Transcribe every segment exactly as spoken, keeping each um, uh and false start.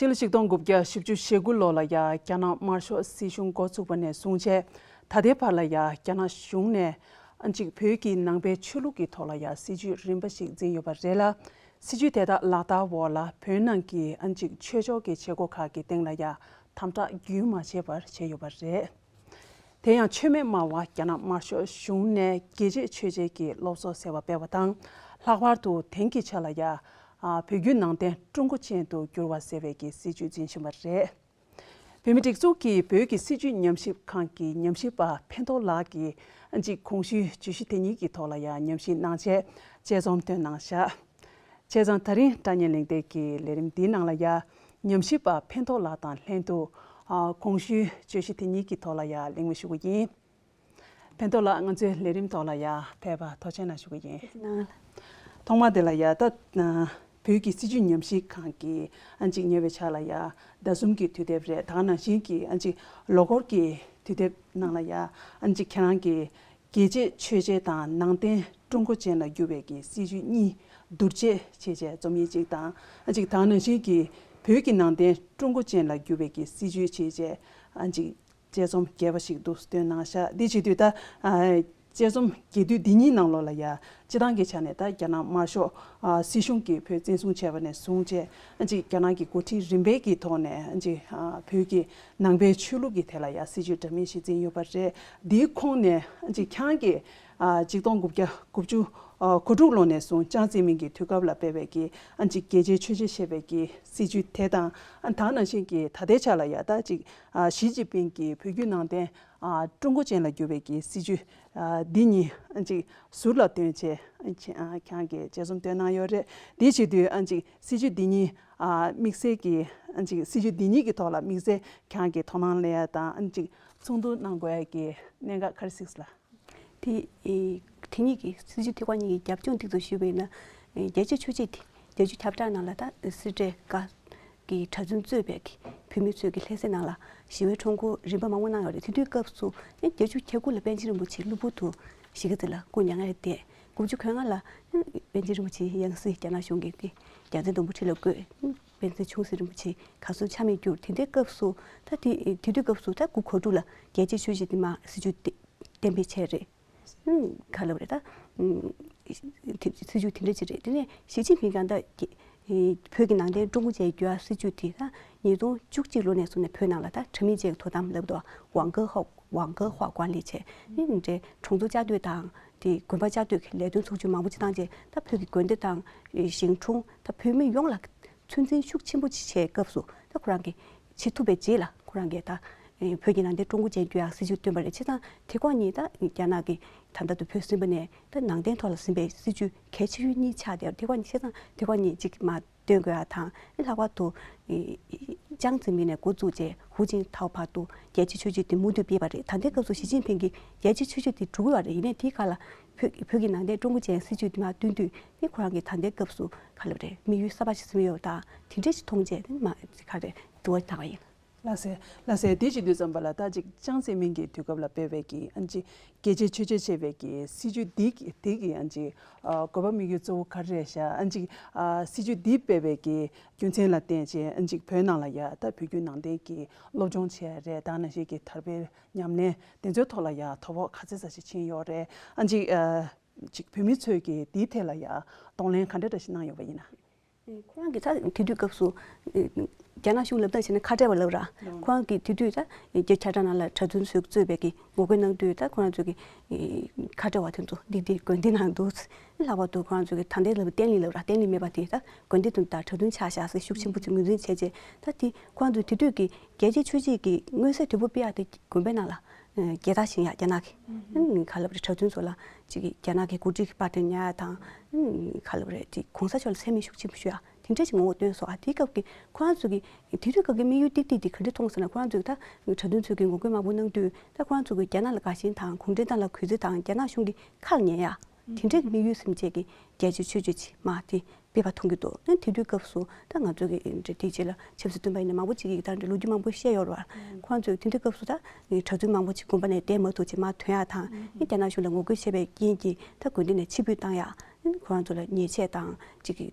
སྤྱི་ལོ་ཆིག་སྟོང་དགུ་བརྒྱ་བཞི་བཅུ་ཞེ་དགུ་ལོ་ལ་ཡ་རྒྱ་ནག་དམར་ཤོག་སྲིད་གཞུང་འགོ་ཚུགས་པ་ནས་བཟུང་བྱས་ད་ལྟའི་བར་ལ་ཡ་རྒྱ་ནག་གཞུང་ནས་ཨ་ཅིག་བོད་ཀྱི་ནང་པའི་ཆོས་ལུགས་ཀྱི་ཐོག་ལ་ཡ་སྲིད་ཇུས་རིམ་པ་ཞིག་འཛིན་ཡོད་པ་རེད་ལ། སྲིད་ཇུས་དེ་དག་ལག་བསྟར་འོག་ལ་བོད་ནང་གི་ཨ་ཅིག་ཆོས་ཕྱོགས་ཀྱི་བྱེད་སྒོ་ཁག་གི་སྟེང་ལ་ཡ་དམ་དྲག་རྒྱུན་མ་ཆད་པར་བྱས་ཡོད་པ་རེད། དེ་ཡང་ཆོས་མེད་སྨྲ་བ་རྒྱ་ནག་དམར་ཤོག་གཞུང་ནས་རྒྱལ་གཅེས་ཆོས་གཅེས་ཀྱི་སློབ་གསོ་ཟེར་བ་སྤེལ་བ་དང་། ལྷག་པར་དུ་དེང་གི་ཆ་ལ་ཡ། ཨ། བོད་བརྒྱུད་ནང་བསྟན་ཀྲུང་གོ་ཅན་དུ་བསྒྱུར་བ་ཟེར་བའི་གི་སྲིད་ཇུས་འཛིན་བཞིན་པ་རེད། བོད་མིའི་སྒྲིག་འཛུགས་ཀྱི་བོད་ཀྱི་སྲིད་བྱུས་ཉམས་ཞིབ་ཁང་གི་ཉམས་ཞིབ་པ་ཕན་ཐོགས་ལགས་ཀྱིས་ཨ་ཅིག་གོང་ཞུས་བརྗོད་གཞི་དེ་ཉིད་ཀྱི་ཐོག་ལ་ཡང་ཉམས་ཞིབ་གནང་བྱས་དཔྱད་རྩོམ་བཏོན་གནང་བཞག་བྱས་ཙང་ད་རིང་དྲ་བརྙན་གླེང་སྟེགས་ཀྱི་ལས་རིམ་འདིའི་ནང་ལ་ཡ། ཉམས་ཞིབ་པ་ཕན་ཐོགས་ལགས་དང་ལྷན་དུ། ཨ། གོང་ཞུས་བརྗོད་གཞི་དེ་ཉིད་ཀྱི་ཐོག་ལ་ཡ་གླེང་མོལ་ཞུ་གི་ཡིན། ཕན་ཐོགས་ལགས་ང་ཚོའི་ལས་རིམ་ཐོག་ལ་ཡ་ཕེབས་པ་ཐུགས་རྗེ་ཆེ་གནང་ཞུ་གི་ཡིན། ཐོག་མ་དེ་ལ་ཡ་ད། བོད་ཀྱི་སྲིད་བྱུས་ཉམས་ཞིབ་ཁང་གི་ཨ་ཅིག་ཉེ་བའི་ཆར་ལ་ཡ་ཟླ་གསུམ་གྱི་དུས་དེབ་རེད། ད་ག་ནང་བཞིན་གྱི་ཨ་ཅིག་ལོ་འཁོར་གྱི་དུས་དེབ་ནང་ལ་ཡ་ཨ་ཅིག་ཁྱེད་རང་གི་རྒྱལ་གཅེས་ཆོས་གཅེས་དང་ནང་བསྟན་ཀྲུང་གོ་ཅན་ལ་བསྒྱུར་བའི་གི་སྲིད་བྱུས་གཉིས་བསྡུར་དཔྱད་བྱས་བྱས་རྩོམ་ཡིག་ཅིག་དང་། ཨ་ཅིག་ད་ག་ནང་བཞིན་གྱི་བོད་ཀྱི་ནང་བསྟན་ཀྲུང་གོ་ཅན་ལ་བསྒྱུར་བའི་གི་སྲིད་བྱུས་བྱས་བྱས་ཨ་ཅིག་དཔྱད་རྩོམ་རྒྱས་པ་ཞིག་འདུག་བཏོན་གནང་ཤག་འདི་བྱེད་དུས་ད། ཨ། དཔྱད་རྩོམ་རྒྱས་བསྡུས་འདི་གཉིས་ནང་ལོགས་ལ་ཡ། སྤྱི་བཏང་གི་ཆ་ནས་ད་རྒྱ་ནག་དམར་ཤོག་ཨ། སྲིད་གཞུང་གིས་བོད་བཙན་བཟུང་བྱས་པ་ནས་བཟུང་བྱས་ཨ་ཅིག་རྒྱ་ནག་གི་འགོ་ཁྲིད་རིམ་པས་ཀྱི་ཐོག་ནས་ཨ་ཅིག་ཨ། བོད་ཀྱི་ནང་པའི་ཆོས་ལུགས་ཀྱི་ཐད་ལ་ཡ་སྲིད་བྱུས་འདྲ་མིན་ཞིག་འཛིན་ཡོད་པ་རེད། འདིའི་ཁོངས་ནས་ཨ་ཅིག་ཁྱེད་རང་གིས་ཨ། ཆིག་སྟོང་དགུ་བརྒྱ་དགུ་བཅུ་ཨ། གོ་དྲུག་ལོ་ནས་བཟུང་ཅང་ཙེ་མིན་གྱི་དུས་སྐབས་ལ་སྤེལ་བའི་གི་ཨ་ཅིག་རྒྱལ་གཅེས་ཆོས་གཅེས་ཞེས་པའི་གི་སྲིད་བྱུས་དེ་དང་། ཨ། ད་ག་ནང་བཞིན་གྱི་ད་ལྟའི་ཆ་ལ་ཡ་ད་ཅིག་ཨ། ཞི་ཅིན་ཕིང་གིས་བོད་བརྒྱུད་ནང་བསྟན་ཨ། ཀྲུང་གོ་ཅན་ལ་བསྒྱུར་བའི་གི་སྲིད་བྱུས་ཨ། འདི་གཉིས་ཨ་ཅིག་ཟུར་ལ་བཏོན་བྱས་ཨ་ཁྱེད་རང་གིས་དཔྱད་རྩོམ་བཏོན་གནང་ཡོད་རེད། དེ་བྱེད་དུས་ཨ་ཅིག་སྲིད་བྱུས་འདི་གཉིས་ཨ། དམིགས་བསལ་གྱི་ཨ་ཅིག་སྲིད་བྱུས་འདི་གཉིས་ཀྱི་ཐོག་ལ་དམིགས་བསལ་ཁྱེད་རང་གིས་དོ་སྣང་སླེབས་ཡ་དང་ཨ་ཅིག་ཚོགས་འདུ་གནང་དགོས་ཡ་གི་གནད་འགག་ག་རེ་གཟིགས་ལ། དེ་ཨེ། དེ་གཉིས་ཀྱི་སྲིད་བྱུས་དེ་ཀ་གཉིས་ཀྱི་རྒྱབ་ལྗོངས་ཏོག་ཙམ་ཞུས་པ་ཡིན་ན། ཨེ། རྒྱལ་གཅེས་ཆོས་གཅེས་དེ་བརྒྱད་ཅུ་གྱ་གྲངས་ནང་ལ་ད་སེ་འབྲས་དགའ་གི་གྲྭ་བཙུན་གཙོས་པའི་གི་བོད་མི་ཚོས་ཀྱི་ལྷ་སའི་ནང་ལ་ཞི་བའི་ཁྲོམ་སྐོར་རིམ་པ་མང་པོ་གནང་ཡོད་རེད། དེ་དུས་སྐབས་སུ་ཨེ། བརྒྱད་ཅུ་གྱ་དགུ་ལ་པཎ་ཆེན་རིན་པོ་ཆེ་གློ་བུར་དུ་གཞིས་ཀ་རྩེ་ལ་སྐུ་མྱ་ངན་ལས་འདས། དགུ་བཅུ་གོ་ལྔ་ལ་ཨེ། པཎ་ཆེན་རིན་པོ་ཆེ་ཡང་སྲིད་རྒྱ་ནག་གཞུང་གིས་རྒྱལ་བཙུན་སྡོང་པོ་ཁྲི་ལ་བསྐོས། པཎ་ཆེན་ཆུང་སྲིད་རིན་པོ་ཆེ་གར་སོང་ཆ་མེད་གྱུར། དེ་འདྲའི་སྐབས་སུ་ད་དེ་དེ་དུས་སྐབས་སུ་ད་དགུ་གོ་དྲུག་ལ་རྒྱལ་གཅེས་ཆོས་གཅེས་དེ་མར་སྲིད་བྱུས་གཏན་འབེབས་བྱས་རེད། ཨུམ། ག་ལབ་རེད་ད། ཨུམ། དེ་སྲིད་བྱུས་དེ་འདྲ་ཅིག་རེད། དེ་ནས་ཞི་ཅིན་ཕིང་གང་ལྟར་རྒྱ། ཨེ། བོད་ཀྱི་ནང་བསྟན་ཀྲུང་གོ་ཅན་བསྒྱུར་ཡག་སྲིད་བྱུས་དེ་ད་ཉིས་སྟོང་བཅུ་གཅིག་ལོ་ནས་བཟུང་ནས་བོད་ནང་ལ་ད་དྲ་མིག་ཅན་གྱི་དོ་དམ་ལབ་འདུག 网格化 网格化管理 བྱས། ཨེ། འདྲའི་གྲོང་ཚོ་བཅའ་སྡོད་དང་དེ་དགོན་པ་བཅའ་སྡོད་ཀྱི་ལས་དོན་ཚོགས་ཆུང་མང་པོ་ཅིག་བཏང་རྗེས་ད་བོད་ཀྱི་དགོན་སྡེ་དང་ཞིང་གྲོང་ད་བོད་མི་ཡོངས་ལ་ཚོད་འཛིན་ཤུགས་ཆེན་པོ་ཅིག་བྱས་སྐབས་སུ་ད་ཁོ་རང་གིས་བྱེད་ཐུབ་པའི་རྗེས་ལ་ཁོ་རང་གིས་ད་ཨེ། བོད་ཀྱི་ནང་བསྟན་ཀྲུང་གོ་ཅན་བསྒྱུར་ཡག་སྲིད་བྱུས་བཏོན་པ་རེད། བྱས་ཙང་དེ་ཀ་གཉིས་ད་རྒྱ་ནག་གིས་ད་ལྟ་དུ་བོད་ཟིན་པ་ནས་ད་ནང་བསྟན་ཐོག་ལ་ཟིན་པའི་སྲིད་བྱུས་གལ་ཆེ་ཤོས་གཉིས་ཆགས་བསྡད་ཡོད་རེད། དེ་ཀ་གཉིས་བྱས་ཙང་དེ་ཀ་གཉིས་གཅིག་མར་བཏོན་དགོས་ཡག་དང་། ཨེ། ལྷག་པར་དུ་ཨེ། ཅང་ཙེ་མིན་ནས་འགོ་བཙུགས་རྗེས་ཧུའུ་ཅིན་ཐའོ་བར་དུ་རྒྱལ་གཅེས་ཆོས་གཅེས་དེ་མུ་མཐུད་སྤེལ་བ་རེད། ད་ལྟའི་སྐབས་སུ་ཞི་ཅིན་ཕིང་གིས་རྒྱལ་གཅེས་ཆོས་གཅེས་དེ་འགྲོ་གི་ཡོད་རེད། ཡིན་ནའི་དེའི་སྒང་ལ་བོད་བོད་ཀྱི་ནང་བསྟན་ཀྲུང་གོ་ཅན་སྲིད་བྱུས་དེ་མར་བཏོན་དུས་ཨེ། ཁོ་རང་གིས་ད་ལྟའི་སྐབས་སུ་ག་ལབ་རེད། དམིགས་ཡུལ་གསར་པ་ཞིག་ཟིན་ཡོད་ད་དེ་འདྲ་ཞིག་མཐོང་རྗེས་མར་ག་རེ་འདུ་བ་བཏང་བ་ཡིན། ལགས་སེ། ལགས་སེ། དེ་བྱེད་དུས་ཙམ་པ་ལ་ད་ཅིག་ཅང་ཙེ་མིན་གྱི་དུས་སྐབས་ལ་སྤེལ་བའི་གི་ཨ་ཅིག་རྒྱལ་གཅེས་ཆོས་གཅེས་ཞེས་པའི་གི་སྲིད་བྱུས་འདི་གི་དེ་གི་ཨ་ཅིག་ཨ། དགོས་པ་དམིགས་ཡུལ་གཙོ་བོ་ག་རེ་རེད་ཤག་ཨ་ཅིག་ཨ། སྲིད་བྱུས་འདི་སྤེལ་བའི་གི་རྒྱུ་མཚན་ལ་བརྟེན་བྱས་ཨ་ཅིག་བོད་ནང་ལ་ཡ་ད་བོད་བརྒྱུད་ནང་བསྟན་གྱི་སློབ་སྦྱོང་བྱས་རེད། ད་ནང་བཞིན་གྱི་དར་སྤེལ་ཉམས་ལེན་དེ་ཚོའི་ཐོག་ལ་ཡ་དོ་ཕོག་ག་ཚད་ཙམ་ཞིག་ཕྱིན་ཡོད་རེད། ཨ་ཅིག་ཨ། ཅིག་བོད་མི་ཚོས་ཀྱི་དེའི་ཐད་ལ་ཡ་གདོང་ལེན་ག་འདྲ་འདྲ་ཞིག་གནང་ཡོད་པ་ཡིན་ན། ཁོ་རང་གིས་ད་དེ་དུས་སྐབས་སུ་རྒྱ་ནག་གཞུང་ལབ་སྟངས་བྱས་ན་ཁ་བྲལ་བ་ལབ་ར། ཁོ་རང་གིས་དེ་དུས་ད་རྒྱ་ཁྱབ་བསྒྲགས་ནང་ལ་གྲྭ་བཙུན་ཚོས་གཙོས་པའི་གི་ངོ་རྒོལ་གནང་དུས་ད་ཁོ་རང་ཚོས་ཀྱི་ཁ་བྲལ་བ་དེ་ཚོ་འདི་འདི་དགོན་སྡེ་ནང་འདུག་ལྷག་པར་དུ་ཁོ་རང་ཚོས་ཀྱི་ད་ལྟའི་ལབ་བསྟན་ལྷིང་ལབ་ར། བསྟན་ལྷིང་མེད་པ་དེ་ད་དགོན་སྡེ་དུ་ད་གྲྭ་བཙུན་ཆགས་བཞག་ཟེར་ཤུགས་ཆེན་པོ་ཅིག་ངོས་འཛིན་བྱས་རྗེས་ད་དེ་ཁོ་རང་ཚོས་དེ་དུས་ཀྱི་རྒྱལ་གཅེས་ཆོས་གཅེས་ཀྱི་མངོན་གསལ་དོད་པོ་སྤེལ་ཡག་དེ་དགོན་པའི་ནང་ལ་རྒྱལ་དར་བཞེངས་ཡག་རྒྱ་ནག་གི་ག་ལབ་རེད། གྲྭ་བཙུན་ཚོ་ལ་ཅིག་རྒྱ་ནག་གི་འགོ་ཁྲིད་ཀྱི་པར་དེ་ཉར་ཡག་དང་། ག་ལབ་རེད། ཅིག་གོང་ས་མཆོག་ལ་མཚན་སྨད་ཤུགས་ཆེན་པོ་ཞུ་ཡག་དེ་འདྲ་ཞིག་ངོ་བོ་སྟོན་སོང་། ཨ་དེའི་སྐབས་ཀྱི་ཁོ་རང་ཚོ་གི་དེ་དུས་སྐབས་ཀྱི་དམིགས་ཡུལ་ཏིག་ཏིག་དེ་ག་འདྲ་མཐོང་སོང་ན། ཁོ་རང་ཚོས་ད་གྲྭ་བཙུན་ཚོས་ཀྱི་ངོ་རྒོལ་མང་པོ་གནང་དུས་ད་ཁོ་རང་ཚོ་གི་རྒྱ་ནག་ལ་དགའ་ཞེན་དང་གུང་ཁྲན་ཏང་ལ་གུས་བརྩི་དང་རྒྱ་ནག་གཞུང་གི་ཁ་ལ་ཉན་ཡག་དེ་འདྲའི་དམིགས་ཡུལ་ཟིན་བྱས་ཀྱི་རྒྱལ་གཅེས་ཆོས་གཅེས་ཅིག་མ་དེ་སྤེལ་བ་མཐོང་གི་འདུག་ཨ་དེ་དུས་སྐབས་སུ་ད་ང་ཚོ་གི་འདྲ་དེ་རྗེས་ལ་ཆབ་སྲིད་བསྟུན་པ་ཡིན་ན་མང་པོ་ཅིག་གིས་ད་འདྲ་ལོ་རྒྱུས་མང་པོ་བཤད་ཡོད་རེད་བ། ཁོ་རང་ཚོས་དེ་དུས་སྐབས་སུ་ད་གྲྭ་བཙུན་མང་པོ་ཅིག་དགོན་པ་ནས་བསྡད་མ་ཐུབ་ཅིག་མར་ཐོན་ཡག་དང་། རྒྱ་ནག་གཞུང་ལ་ངོ་རྒོལ་བྱས་པའི་རྐྱེན་གྱིས་ད་དགོན་སྡེ་ནས་ཕྱིར་འབུད་བཏང་ཡག་ ཁོ་རང་ཚོ་ལ་ཉེས་ཆད་དང་གཅིག་གི་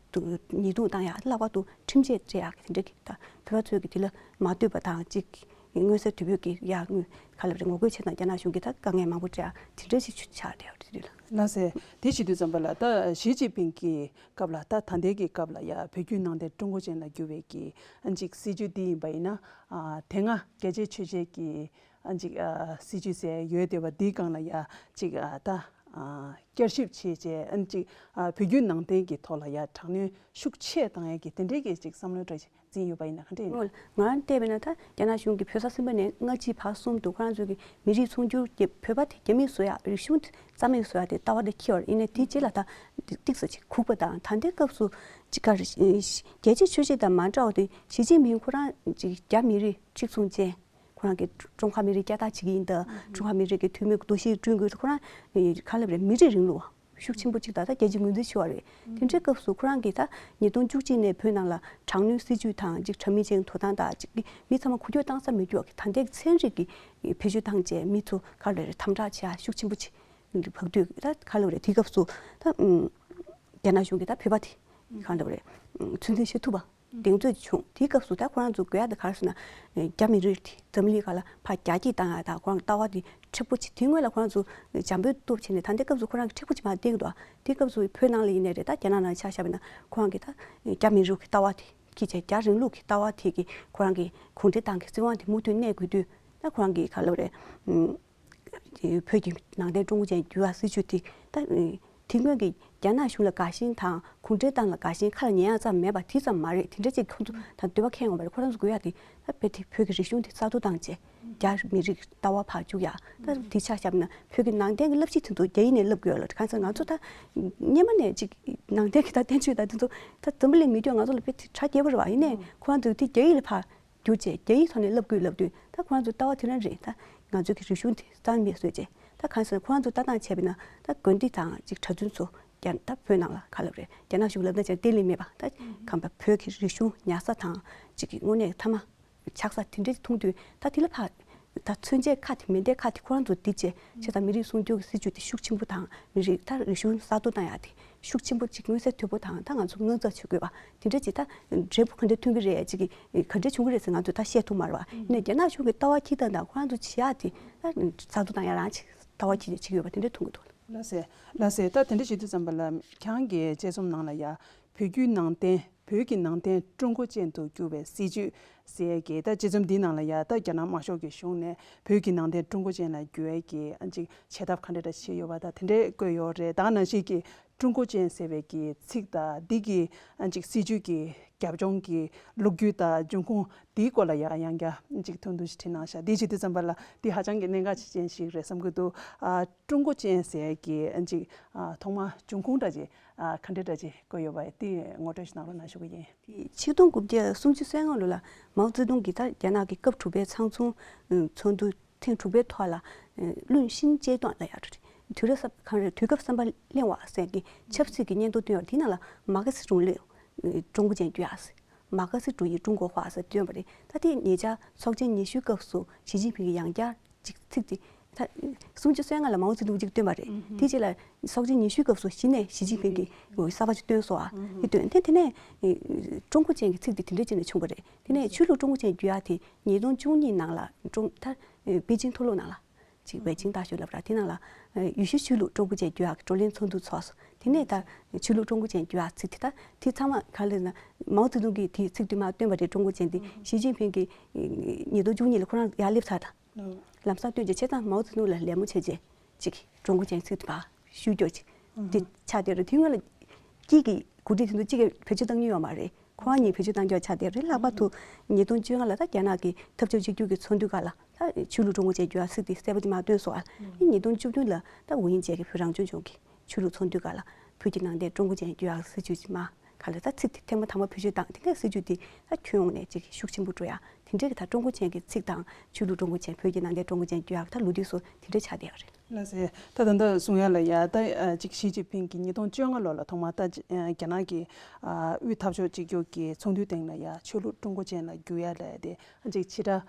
ཉེས་རྡུང་བཏང་ཡག་ལྷག་པར་དུ་ཁྲིམས་ཆད་སྤྲད་ཡག་གི་དེ་འདྲ་གི་ད་བོད་པ་ཚོས་ཀྱི་དེ་ལ་མ་ལྟོས་པ་དང་གཅིག་མངོན་གསལ་དོད་པོས་ཀྱི་ཡག་དངུལ་ག་ལབ་རེད་ངོ་རྒོལ་བྱེད་དང་རྒྱ་ནག་གཞུང་གིས་ད་དཀའ་ངལ་མང་པོ་སྤྲད་ཡག་དེ་འདྲ་ཞིག་ཆགས་བསྡད་ཡོད་རེད་དེ་དུས་ལ། ལགས་སེ། དེ་བྱེད་དུས་ཙམ་པ་ལ་ད་ཞི་ཅིན་ཕིང་གི་སྐབས་ལ་ད་ད་ལྟའི་གི་སྐབས་ལ་ཡ་བོད་བརྒྱུད་ནང་བསྟན་ཀྲུང་གོ་ཅན་ལ་བསྒྱུར་བའི་གི་ཨ་ཅིག་སྲིད་ཇུས་འདི་ཡིན་པ་ཡིན་ན་ཨ་དེ་སྔ་རྒྱ་ཆེའི་ཆོས་བྱེད་ཀྱི་ཨ་ཅིག་ཨ་སྲིད་ཇུས་ཟེར་ཡོད་བསྡད་པ་འདིའི་སྒང་ལ་ཡ་ཅིག་ཨ་ད་ཨ་བསྐྱར་ཞིབ་བྱས་བྱས་ཨ་ཅིག་ཨ་བོད་བརྒྱུད་ནང་བསྟན་གྱི་ཐོག་ལ་ཡ་དྲག་གནོན་ཤུགས་ཆེ་བཏང་ཡས་ཀྱི་དེ་འདྲའི་གི་ཅིག་བསམ་བློའི་གྲ་འཛིན་ཡོད་པ་ཡིན་ན་ག་འདྲ་ཡིན། ང་རང་བལྟས་པས་ན་ད་རྒྱ་ནག་གཞུང་གིས་བོད་ས་གསུམ་པ་ནས་སྔ་ཕྱི་བར་གསུམ་དུ་ཁོ་རང་ཚོའི་གི་མི་རིགས་ཚོང་སྒྱུར་གྱི་བོད་པ་དེ་རྒྱ་མིས་བཟོ་ཡག་རིག་གཞུང་དེ་རྩ་མེད་བཟོ་ཡག་དེ་ལྟ་བ་དེ་འཁྱེར་བ་ཡིན་ནའི་དེའི་རྗེས་ལ་ད་ཏིག་ཙམ་ཅིག་ཁུག་པ་དང་ད་ལྟའི་སྐབས་སུ་ཅིག་ག་རེ་རྒྱལ་སྤྱིའི་ཆོས་བྱེད་དང་མ་འདྲ་བ་དེ་ཞི་ཅིན་ཕིང་ཁོ་རང་ཅིག་རྒྱ་མི་རིགས་གཅིག་མཚུངས་ཅན། ཁོ་རང་གིས་ཀྲུང་ཧྭ་མི་རིགས་སྐད་གྲགས་བྱེད་ཀྱི་ཡིན་ད། ཀྲུང་ཧྭ་མི་རིགས་ཀྱི་ཐུན་མོང་གི་འདུ་ཤེས་བསྐྲུན་དགོས། ཁོ་རང་ག་ལབ་རེད་མི་རིགས་རིང་ལུགས་ཤུགས་ཆེན་པོ་གཅིག་ད་ལྟ་རྒྱལ་སྤྱིའི་ངོས་འཛིན་ཞུ་བ་རེད། དེ་འདྲའི་སྐབས་སུ་ཁོ་རང་གིས་ད་ཉིས་སྟོང་བཅུ་གཅིག་ནས་བོད་ནང་ལ་དྲག་གནོན་སྲིད་ཇུས་དང་ཅིག་དྲག་མི་ཅན་དོ་དམ་དང་ཅིག་མི་ཚང་མ་འགུལ་སྐྱོད་བཏང་ས་མེད་རྒྱུ་ད་ལྟའི་ཚན་རིག་གི་བེད་སྤྱོད་བཏང་བྱས་མི་ཚོ་ག་ལབ་རེད་དམ་དྲག་བྱེད་ཡ་ཤུགས་ཆེན་པོ་ཅིག་བག་དུས་ད་ག་ལབ་རེད་དེའི་སྐབས་སུ་ད་རྒྱ་ནག་གཞུང་གིས་ད་བོད་པ་དེ་ག་ལབ་རེད་ཚོད་འཛིན་བྱེད་ཐུབ་པ། གདེང་ཚོད་བྱུང་། དེའི་སྐབས་སུ་ད་ཁོ་རང་ཚོ་དགོས་ཡག་དེ་ག་རེ་ཟེར་ན། རྒྱ་མི་རིགས་དེ་འཛམ་གླིང་སྒང་ལ་ཕར་རྒྱ་སྐྱེད་བཏང་ཡག་དང་ཁོ་རང་ལྟ་བ་དེ་མཁྲེགས་པོ་བྱེད་དེའི་སྔོན་ལ་ཁོ་རང་ཚོ་འཇམ་པོའི་སྟོབས་བྱས་ནས་ད་ལྟའི་སྐབས་སུ་ཁོ་རང་གི་མཁྲེགས་པོ་བྱེད་མ་བསྟན་འདུག་དེའི་སྐབས་སུ་བོད་ནང་ལ་ཡིན་ནའི་རེད་ད་རྒྱ་ནག་ནང་ཆ་བཞག་པ་ཡིན་ན་ཁོ་རང་གི་ད་རྒྱ་མི་རིགས་ཀྱི་ལྟ་བ་དེ་ཁྱི་བྱས་རྒྱ་རིང་ལུགས་ཀྱི་ལྟ་བ་དེ་གི་ཁོ་རང་གི་གུང་ཁྲན་ཏང་གི་སྲིད་དབང་དེ་མུ་མཐུད་གནས་དགོས་དུས་ད་ཁོ་རང་གི་ག་ལབ་རེད། བོད་ཀྱི་ནང་བསྟན་ཀྲུང་གོ་ཅན་བསྒྱུར་ཡག་སྲིད་ཇུས་དེ་ད་དེ་སྔོན་གྱི་རྒྱ་ནག་གཞུང་ལ་དགའ་ཞེན་དང་གུང་ཁྲན་ཏང་ལ་དགའ་ཞེན་ཁ་ལ་ཉན་ཡག་ཙམ་མེད་པ་དེ་ཙམ་མ་རེད། དེ་འདྲ་ཅིག་ཁོང་ཚོ་ད་འདོད་པ་ཁེངས་ཡོང་བ་རེད། ཁོ་རང་ཚོ་དགོས་ཡག་དེ་ད་བོད་དེ་བོད་ཀྱི་རིག་གཞུང་དེ་གསར་གཏོད་བཏང་བྱས་རྒྱ་མི་རིགས་ལྟ་བ་ཕར་བཅུག་ཡག་ད་དེ་ཆ་བཞག་ན་བོད་ཀྱི་ནང་བསྟན་གྱི་བསླབ་གཞི་དེ་ཚོ་རྒྱ་ཡིག་ནས་བསླབ་དགོས་ལ་གང་ཟེར་ང་ཚོ་ད་སྔོན་མ་ནས་ཅིག་ནང་བསྟན་གྱི་ད་བསྟན་བཅོས་ད་དེ་ཚོ་ད་འཛམ་བུ་གླིང་མི་སྐྱོད་ང་ཚོ་ལ་དཔེ་དེ་གྲ་རྒྱས་པོ་རེད་བ། ཡིན་ནའི་ཁོ་རང་ཚོས་དེ་རྒྱ་ཡིག་ལ་ཕར་བསྒྱུར་བྱས་རྒྱ་ཡིག་ཐོག་ནས་བསླབ་དགོས་ལབ་དུས་ད་ཁོ་རང་ཚོའི་ལྟ་བ་དེ་རང་རེད། ད་ང་ཚོའི་གི་རིག་གཞུང་དེ་རྩ་མེད་བཟོས་བྱས་ད་གང་ཟེར་ན་ཁོ་རང་ཚོ་ལྟ་སྟངས་བྱས་པ་ཡིན་ན་ད་དགོན་སྡེ་དང་ཅིག་གྲྭ་བཙུན་ཚོ་རྒྱ་ད་བོད་ནང་ལ་ག་ལབ་རེད་རྒྱ་ནག་གཞུང་ལབ་ན་ཅང་བརྟེན་ལས་མེད་པ་ད་གང་པ་བོད་ཀྱི་རིག་གཞུང་ཉར་ས་དང་ཅིག་གི་དངོས་གནས་མཐའ་མ་ཆགས་ས་དེ་འདྲ་མཐོང་དུས་ད་དེ་ལ་ཕར་ད་མཚོན་ཆའི་ཁ་དེ་མེ་མདའི་ཁ་དེ་ཁོ་རང་ཚོ་འདི་བྱས་བྱས་ཙང་མི་རིགས་སྲུང་སྐྱོབ་ཀྱི་སྲིད་ཇུས་དེ་ཤུགས་ཆེན་པོ་དང་མི་རིགས་ད་རིག་གཞུང་གསར་གཏོད་བཏང་ཡག་དེ་ཤུགས་ཆེན་པོ་ཅིག་མངོན་གསལ་དོད་པོ་དང་ད་ང་ཚོ་དངངས་འཚབ་བྱེད་དགོས་པ་དེ་འདྲ་ཅིག་ད་འབྲས་བུ་ག་འདྲ་ཐོན་གྱི་རེད་ཅིག་གི་ག་འདྲ་བྱུང་གི་རེད་ཟེར་ང་ཚོས་ད་བཤད་ཐུབ་མ་རེད་བ། ཡིན་ནའི་རྒྱ་ནག་གཞུང་གི་ལྟ་བ་ཁྱི་དང་དང་ཁོ་རང་ཚོ་བྱེད་ཡག་དེ་ད་གསར་གཏོད་བཏང་ཡག་རང་ཅིག་ལྟ་བ་ཁྱི་ཅིག་བྱེད་ཀྱི་ཡོད་པ་དེ་འདྲ་མཐོང་གི་འདུག་ལགས་སེ། ལགས་སེ། ད་དེ་འདྲ་བྱེད་དུས་ཙམ་པ་ལ་ཁྱེད་རང་གི་དཔྱད་རྩོམ་ནང་ལ་ཡ་བོད་བརྒྱུད་ནང་བསྟན་བོད་ཀྱི་ནང་བསྟན་ཀྲུང་གོ་ཅན་དུ་བསྒྱུར་བའི་སྲིད་ཇུས་ཟེར་ཡས་ཀྱི་ད་དཔྱད་རྩོམ་འདིའི་ནང་ལ་ཡ་ད་རྒྱ་ནག་དམར་ཤོག་གི་གཞུང་ནས་བོད་ཀྱི་ནང་བསྟན་ཀྲུང་གོ་ཅན་ལ་བསྒྱུར་ཡས་ཀྱི་ཨ་ཅིག་བྱེད་ཐབས་ག་འདྲ་འདྲ་བྱས་ཡོད་པ་ད་དེ་འདྲས་བཀོད་ཡོད་རེད། ད་ག་ནང་བཞིན་གྱི་ཀྲུང་གོ་ཅན་ཟེར་བའི་གི་ཚིག་དང་འདི་གི་ཨ་ཅིག་སྲིད་ཇུས་ཀྱི་རྒྱབ་ལྗོངས་ཀྱི་ལོ་རྒྱུས་དང་འབྱུང་ཁུངས་འདིའི་སྐོར་ལ་ཡང་ཡང་བསྐྱར་ཅིག་ཐུང་ཐུང་ཞིག་བྲིས་གནང་ཤག་འདི་བྱེད་དུས་ཙམ་པ་ལ་འདི་ཧ་ཅང་གི་གནད་འགག་ཅན་ཞིག་རེད་བསམ་གྱི་འདུག་ཨ་ཀྲུང་གོ་ཅན་ཟེར་གྱི་ཨ་ཅིག་ཨ་ཐོག་མ་འབྱུང་ཁུངས་འདྲ་ཅིག་ཨ་ག་འདྲ་འདྲ་ཅིག་བཀོད་ཡོད་པ་འདི་ངོ་སྤྲོད་ཞིག་གནང་རོགས་གནང་ཞུ་གི་ཡིན། ཆིག་སྟོང་དགུ་བརྒྱ་སུམ་ཅུ་སོ་ལྔ་ལོ་ལ་མའོ་ཙེ་ཏུང་གིས་ད་རྒྱ་ནག་གི་སྐབས་དྲུག་པའི་ཚང་འཛོམས་ཚོགས་འདུ་ཐེངས་དྲུག་པའི་ཐོག་ལ་བློན་ཤིན་ཅེ་ཏུང་ལབ་ཡག་རེད། དུས་རབས་གང་རེད་དུས་སྐབས་བསམ་པ་གླེང་བ་ཟེར་གྱི་ཆབ་སྲིད་ཀྱི་སྙན་ཐོ་བཏོན་ཡོད་རེད། དེ་ནང་ལ་མ་ཁ་སི་རུང་ལེ་ཀྲུང་གོ་ཅན་བསྒྱུར་ཡག་ཟེར། མ་ཁ་སི་ཀྲུང་གོ་ཧྭ་ཟེར་བཏོན་པ་རེད། ད་དེ་ཉེ་ཆར་ཚོགས་ཆེན་ཉི་ཤུའི་སྐབས་སུ་ཞི་ཅིན་ཕིང་གིས་ཡང་བསྐྱར་ཅིག་ཚིག་དེ་ད་སུམ་ཅུ་སོ་ལྔ་ལ་མའོ་ཙེ་ཏུང་ཅིག་བཏོན་པ་རེད། དེ་རྗེས་ལ་ཚོགས་ཆེན་ཉི་ཤུའི་སྐབས་སུ་གཞི་ནས་ཞི་ཅིན་ཕིང་གིས་གསར་པ་ཅིག་བཏོན་སོང་ཨ། དེ་བཏོན་དེ་དེ་ནས་ཀྲུང་གོ་ཅན་གྱི་ཚིག་དེ་དེ་འདྲ་བྱས་ནས་བྱུང་བ་རེད། དེ་ནས་ཆོས་ལུགས་ཀྲུང་གོ་ཅན་བསྒྱུར་ཡག་དེ་ཉིས་སྟོང་བཅུ་གཉིས་ནང་ལ་ཀྲུང་ད་པེ་ཅིང་མཐོ་སློབ་ནང་ལ། ཅིག་པེ་ཅིང་大学ལབ་ར་དེ་ནང་ལ་ཡེ་ཤུའི་ཆོས་ལུགས་ཀྲུང་གོ་ཅན་བསྒྱུར་ཡག་གི་བགྲོ་གླེང་ཚོགས་འདུ་ཚོགས་སོང་། དེ་ནས་ད་ཆོས་ལུགས་ཀྲུང་གོ་ཅན་བསྒྱུར་ཡག་ཚིག་དེ་ད་དེ་ཚང་མ་ག་རེ་ཟེར་ན་མའོ་ཙེ་ཏུང་གིས་དེའི་ཚིག་དེ་མར་བཏོན་པ་རེད། ཀྲུང་གོ་ཅན་དེ་ཞི་ཅིན་ཕིང་གིས་ཉིས་སྟོང་བཅུ་གཉིས་ལ་ཁོ་རང་ཡར་སླེབས་ཚར་དང་། ལམ་སང་བཏོན་རྗེས་བྱས་ཙང་མའོ་ཙེ་ཏུང་ལ་ལད་མོ་བྱས་རྗེས་ཅིག་ཀྲུང་གོ་ཅན་ཚིག་དེ་ཕར་བཤུས་རྒྱུ་ཅིག་དེ་ཆགས་བསྡད་རེད། དེ་སྔོན་ལ་གཅིག་གི་འགོ་ཁྲིད་དེ་ཚོ་གཅིག་གིས་བེད་སྤྱོད་བཏང་མྱོང་ཡོད་མ་རེད། ཁོ་རང་གཉིས་བེད་སྤྱོད་བཏང་རྒྱུ་ཆགས་བསྡད་རེད། ལྷག་པར་དུ་ཉིས་སྟོང་བཅོ་ལྔ་ལ་ད་རྒྱ་ནག་གི་འཐབ་ཕྱོགས་གཅིག་གྱུར་གྱི་ཚོགས་འདུའི་སྒང་ལ་ད་ཆོས་ལུགས་ཀྲུང་གོ་ཅན་བསྒྱུར་ཡག་ཚིག་དེ་གསལ་པོ་དེ་མར་བཏོན་སོང་ཨ། ཨ་ནི་ཉིས་སྟོང་བཅུ་བདུན་ལ་ད་ཝུ་ཡིན་ཅེ་གི་བོད་རང་སྐྱོང་ལྗོངས་ཀྱི་ཆོས་ལུགས་ཚོགས་འདུའི་སྒང་ལ་བོད་ཀྱི་ནང་བསྟན་ཀྲུང་གོ་ཅན་བསྒྱུར་ཡག་སྲིད་ཇུས་ཅིག་མར་ག་ལ་ད་ཚིག་དེ་ཐེངས་མ་དང་པོ་བེད་སྤྱོད་བཏང་དེ་ནས་སྲིད་ཇུས་དེ་ད་ཁྱོན་ཡོངས་ནས་ཅིག་ཤུགས་ཆེན་པོ་འགྲོ་ཡག་དེ་འདྲའི་གི་ད་ཀྲུང་གོ་ཅན་གྱི་ཚིག་དང་ཆོས་ལུགས་ཀྲུང་གོ་ཅན་བོད་ཀྱི་ནང་བསྟན་ཀྲུང་གོ་ཅན་བསྒྱུར་ཡག་ད་ལོ་དུས་སུ་དེ་འདྲ་ཆགས་བསྡད་ཡོད་རེད། ལགས་སེ། ད་ད་ལྟ་གསུང་ཡ་ལ་ཡ་ད་ཅིག་ཞི་ཅིན་ཕིང་གིས་ཉིས་སྟོང་བཅོ་ལྔ་ལོ་ལ་ཐོག་མར་ད་རྒྱ་ནག་གི་དབུས་འཐབ་ཕྱོགས་གཅིག་གྱུར་གྱི་ཚོགས་འདུའི་སྟེང་ལ་ཡ་ཆོས་ལུགས་ཀྲུང་གོ་ཅན་ལ་བསྒྱུར་ཡ་ལ་དེ་ཅིག་ཕྱི་དགྲ་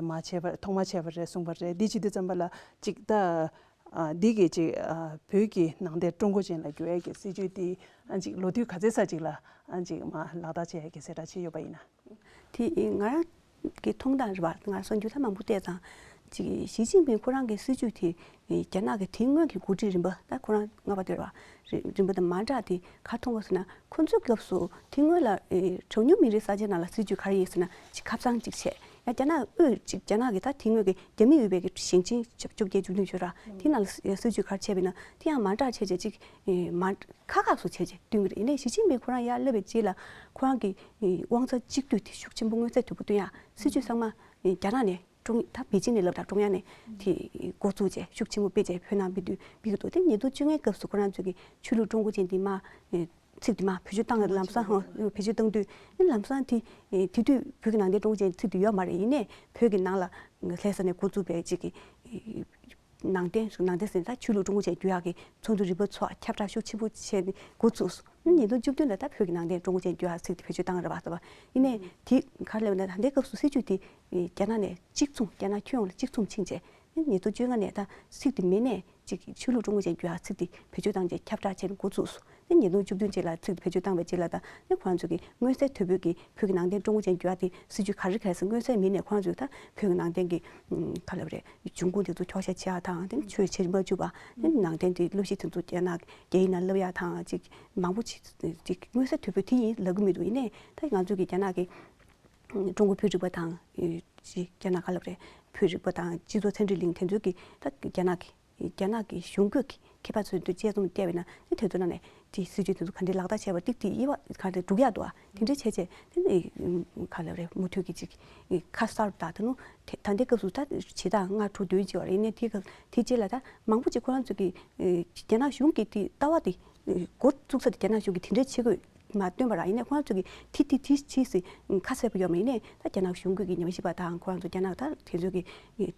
མ་བྱས་པར་ཐོག་མ་བྱས་པ་རེད་གསུངས་པ་རེད། འདི་བྱེད་དུས་ཙམ་པ་ལ་ཅིག་ད་ ཨ་འདི་གི་ཅིག་ཨ་བོད་ཀྱི་ནང་བསྟན་ཀྲུང་གོ་ཅན་ལ་འགྱུར་ཡས་ཀྱི་སྲིད་ཇུས་འདི་ཨ་ཅིག་ལོ་དུས་ག་ཚོད་ཙམ་ཅིག་ལ་ཨ་ཅིག་མ་ལག་བསྟར་བྱེད་ཡས་ཀྱི་གསལ་བསྒྲགས་བྱས་ཡོད་པ་ཡིན་ན། དེ་ང་རང་གི་མཐོང་སྟངས་རེད་པ། ང་གསར་འགྱུར་ད་མང་པོ་བལྟས་ཙང་ཅིག་ཞི་ཅིན་ཕིང་ཁོ་རང་གི་སྲིད་ཇུས་དེ་རྒྱ་ནག་གི་དེ་སྔོན་གྱི་འགོ་ཁྲིད་རིམ་པ་ད་ཁོ་རང་ལྔ་པ་དེ་རེད་པ། རིམ་པ་དང་མ་འདྲ་དེ་ག་མཐོང་གི་ཟེར་ན། ཁོ་ཚོའི་སྐབས་སུ་དེ་སྔོན་ལ་ཨེ་གྲངས་ཉུང་མི་རིགས་ས་ཆའི་ནང་ལ་སྲིད་ཇུས་ག་རེ་ཡིན་ཟེར་ན་ཅིག་ཁ་སང་ཅིག་བྱས། ཡང་རྒྱ་ནག་དབུས་ཅིག་རྒྱ་ནག་གི་ད་དེ་སྔོན་གྱི་རྒྱ་མི་དབུས་པའི་གི་ཞིང་ཆེན་བཅོ་བརྒྱད་བཅུ་བདུན་ཡོད་ར། དེ་ནང་ལ་ཡང་སྲིད་ཇུས་ག་རེ་བྱས་པ་ཡིན་ན་དེ་ཡང་མ་འདྲ་བྱས་བྱས་ཅིག་ཨེ་མ་ཁག་ཁག་སུ་བྱས་བྱས་བསྟུན་གི་རེད། ཡིན་ནའི་ཞི་ཅིན་ཕིང་ཁོ་རང་ཡར་སླེབས་པའི་རྗེས་ལ་ཁོ་རང་གི་ཨེ་དབང་ཆ་གཅིག་སྡུད་དེ་ཤུགས་ཆེན་པོ་མངོན་གསལ་དོད་པོ་བསྟན་ཡ། སྲིད་ཇུས་ཚང་མ་ཨེ་རྒྱ་ནག་ནས་ཀྲུང་ད་པེ་ཅིན་ནས་ལབ་དང་ཀྲུང་དབྱང་ནས་དེ་འགོ་བཙུགས་བྱས་ཤུགས་ཆེན་པོ་སྤེལ་བྱས་བོད་ནང་སྤེལ་དུས་སྤེལ་གི་འདུག་དེ་ཉིས་སྟོང་བཅོ་ལྔའི་སྐབས་སུ་ཁོ་རང་ཚོས་ཀྱི་ཆོས་ལུགས་ཀྲུང་གོ་ཅན་འདི་མ་ཨེ་ཚིག་དེ་མ་བེད་སྤྱོད་བཏང་ལམ་སང་ཧོ་བེད་སྤྱོད་བཏང་དུས་ཨེ་ལམ་སང་དེ་ཨེ་དེ་དུས་བོད་ཀྱི་ནང་བསྟན་ཀྲུང་གོ་ཅན་ཚིག་དེ་ཡོད་མ་རེད། ཡིན་ནའི་བོད་ཀྱི་ནང་ལ་ལྷ་ས་ནས་འགོ་བཙུགས་པའི་ཅིག་གི་ཨེ་ནང་བསྟན་སུ་ནང་བསྟན་ཟེར་ནས་ད་ཆོས་ལུགས་ཀྲུང་གོ་ཅན་བསྒྱུར་ཡག་གི་ཚོགས་འདུ་རིམ་པ་ཚོགས་ཁྱབ་བསྒྲགས་ཤུགས་ཆེན་པོ་བྱས་ནས་འགོ་བཙུགས་སོང་། ཉིས་སྟོང་བཅུ་བདུན་ལ་ད་བོད་ཀྱི་ནང་བསྟན་ཀྲུང་གོ་ཅན་བསྒྱུར་ཡག་ཚིག་དེ་བེད་སྤྱོད་བཏང་རེད་པ་ཟེར་བ། ཡིན་ནའི་དེ་ག་རེ་ལབ་ན་ད་ལྟའི་སྐབས་སུ་སྲིད་ཇུས་དེ་རྒྱ་ནག་ནས་གཅིག་མཚུངས་རྒྱ་ནག་ཁྱོན་ཡོངས་ལ་གཅིག་མཚུངས་ཕྱིན་བྱས་ཉིས་སྟོང་བཅོ་ལྔ་ནས་ད་ཚིག་དེ་མེད་ནས་ཅིག་ཆོས་ལུགས་ཀྲུང་གོ་ཅན་བསྒྱུར་ཡག་ཚིག་དེ་བེད་སྤྱོད་བཏང་བྱས་ཁྱབ་བསྒྲགས་བྱས་ནས་འགོ་བཙུགས་སོང་། དེ་ཉིས་སྟོང་བཅུ་བདུན་རྗེས་ལ་ཚིག་དེ་བེད་སྤྱོད་བཏང་བའི་རྗེས་ལ་ད་ནི་ཁོ་རང་ཚོ་གི་མངོན་གསལ་དོད་པོའི་གི་བོད་ཀྱི་ནང་བསྟན་ཀྲུང་གོ་ཅན་བསྒྱུར་ཡག་དེ་སྲིད་ཇུས་ག་རེ་ག་རེ་ཟེར་མངོན་གསལ་མེད་ནས་ཁོ་རང་ཚོས་ད་བོད་ཀྱི་ནང་བསྟན་གྱི་ཨམ་ག་ལབ་རེད། འབྱུང་ཁུངས་དེ་ཚོ་འཁྱོག་བཤད་བྱེད་ཡག་དང་དེ་ནི་ཆོས་བྱེད་མ་བཅུག་པ་དེ་ནི་ནང་བསྟན་དེ་བསླབ་གཞི་དེ་ཚོ་རྒྱ་ནག་རྒྱ་ཡིག་ནང་བསླབ་ཡག་དང་ཅིག་མང་པོ་ཅིག་ཅིག་མངོན་གསལ་དོད་པོས་དེ་ཡིན་ལབ་གི་མི་འདུག་ཡིན་ནའི་ད་ང་ཚོ་གི་རྒྱ་ནག་གི་ཀྲུང་གོ་བོད་རིག་པ་དང་ཅིག་རྒྱ་ནག་ག་ལབ་རེད། བོད་རིག་པ་དང་སྤྱི་ཚོགས་ཚན་རིག་གླིང་དེ་ཚོ་གི་ད་རྒྱ་ནག་གི་རྒྱ་ནག་གི་གཞུང་སྒོས་ཀྱི་མཁས་པ་ཚོས་འདུ་དཔྱད་རྩོམ་བལྟས་པ་ཡིན་ན་ནི་དེ་ཚོ་ནང་ནས་དེ་སྲིད་ཇུས་དེ་ཚོ་ག་འདྲའི་ལག་བསྟར་བྱས་པ་ཏིག་ཏིག་དབྱེ་བ་ག་འདྲ་འདུག་ཡག་འདུག་ཨ། དེ་འདྲའི་བྱས་བྱས་དེ་ནི་ག་ལབ་རེད། མུ་མཐུད་ཀྱི་ཅིག་ཁ་གསར་དང་དེ་ནུ་དེ་ད་ལྟའི་སྐབས་སུ་ད་ཇི་ལྟར་སྔ་དྲོ་དུས་ཅིག་བ་རེད། ཡིན་ནའི་དེ་སྐབས་དེ་རྗེས་ལ་ད་མང་པོ་ཅིག་ཁོ་རང་ཚོ་གི་རྒྱ་ནག་གཞུང་གི་དེ་ལྟ་བ་དེ་འགོ་བཙུགས་ས་དེ་རྒྱ་ནག་གཞུང་གི་དེ་འདྲའི་བྱེད་དགོས་མ་སྟོན་པ་ར། ཡིན་ནའི་ཁོ་རང་ཚོ་གི་དེ་དེ་དེ་ཇི་སྲིད་ཁ་གསལ་པོ་ཡོད་མ་ཡིན་ནའི་ད་རྒྱ་ནག་གཞུང་སྒོས་ཀྱི་ཉམས་ཞིབ་པ་དང་ཁོ་རང་ཚོ་རྒྱ་ནག་ད་དེ་ཚོ་གི་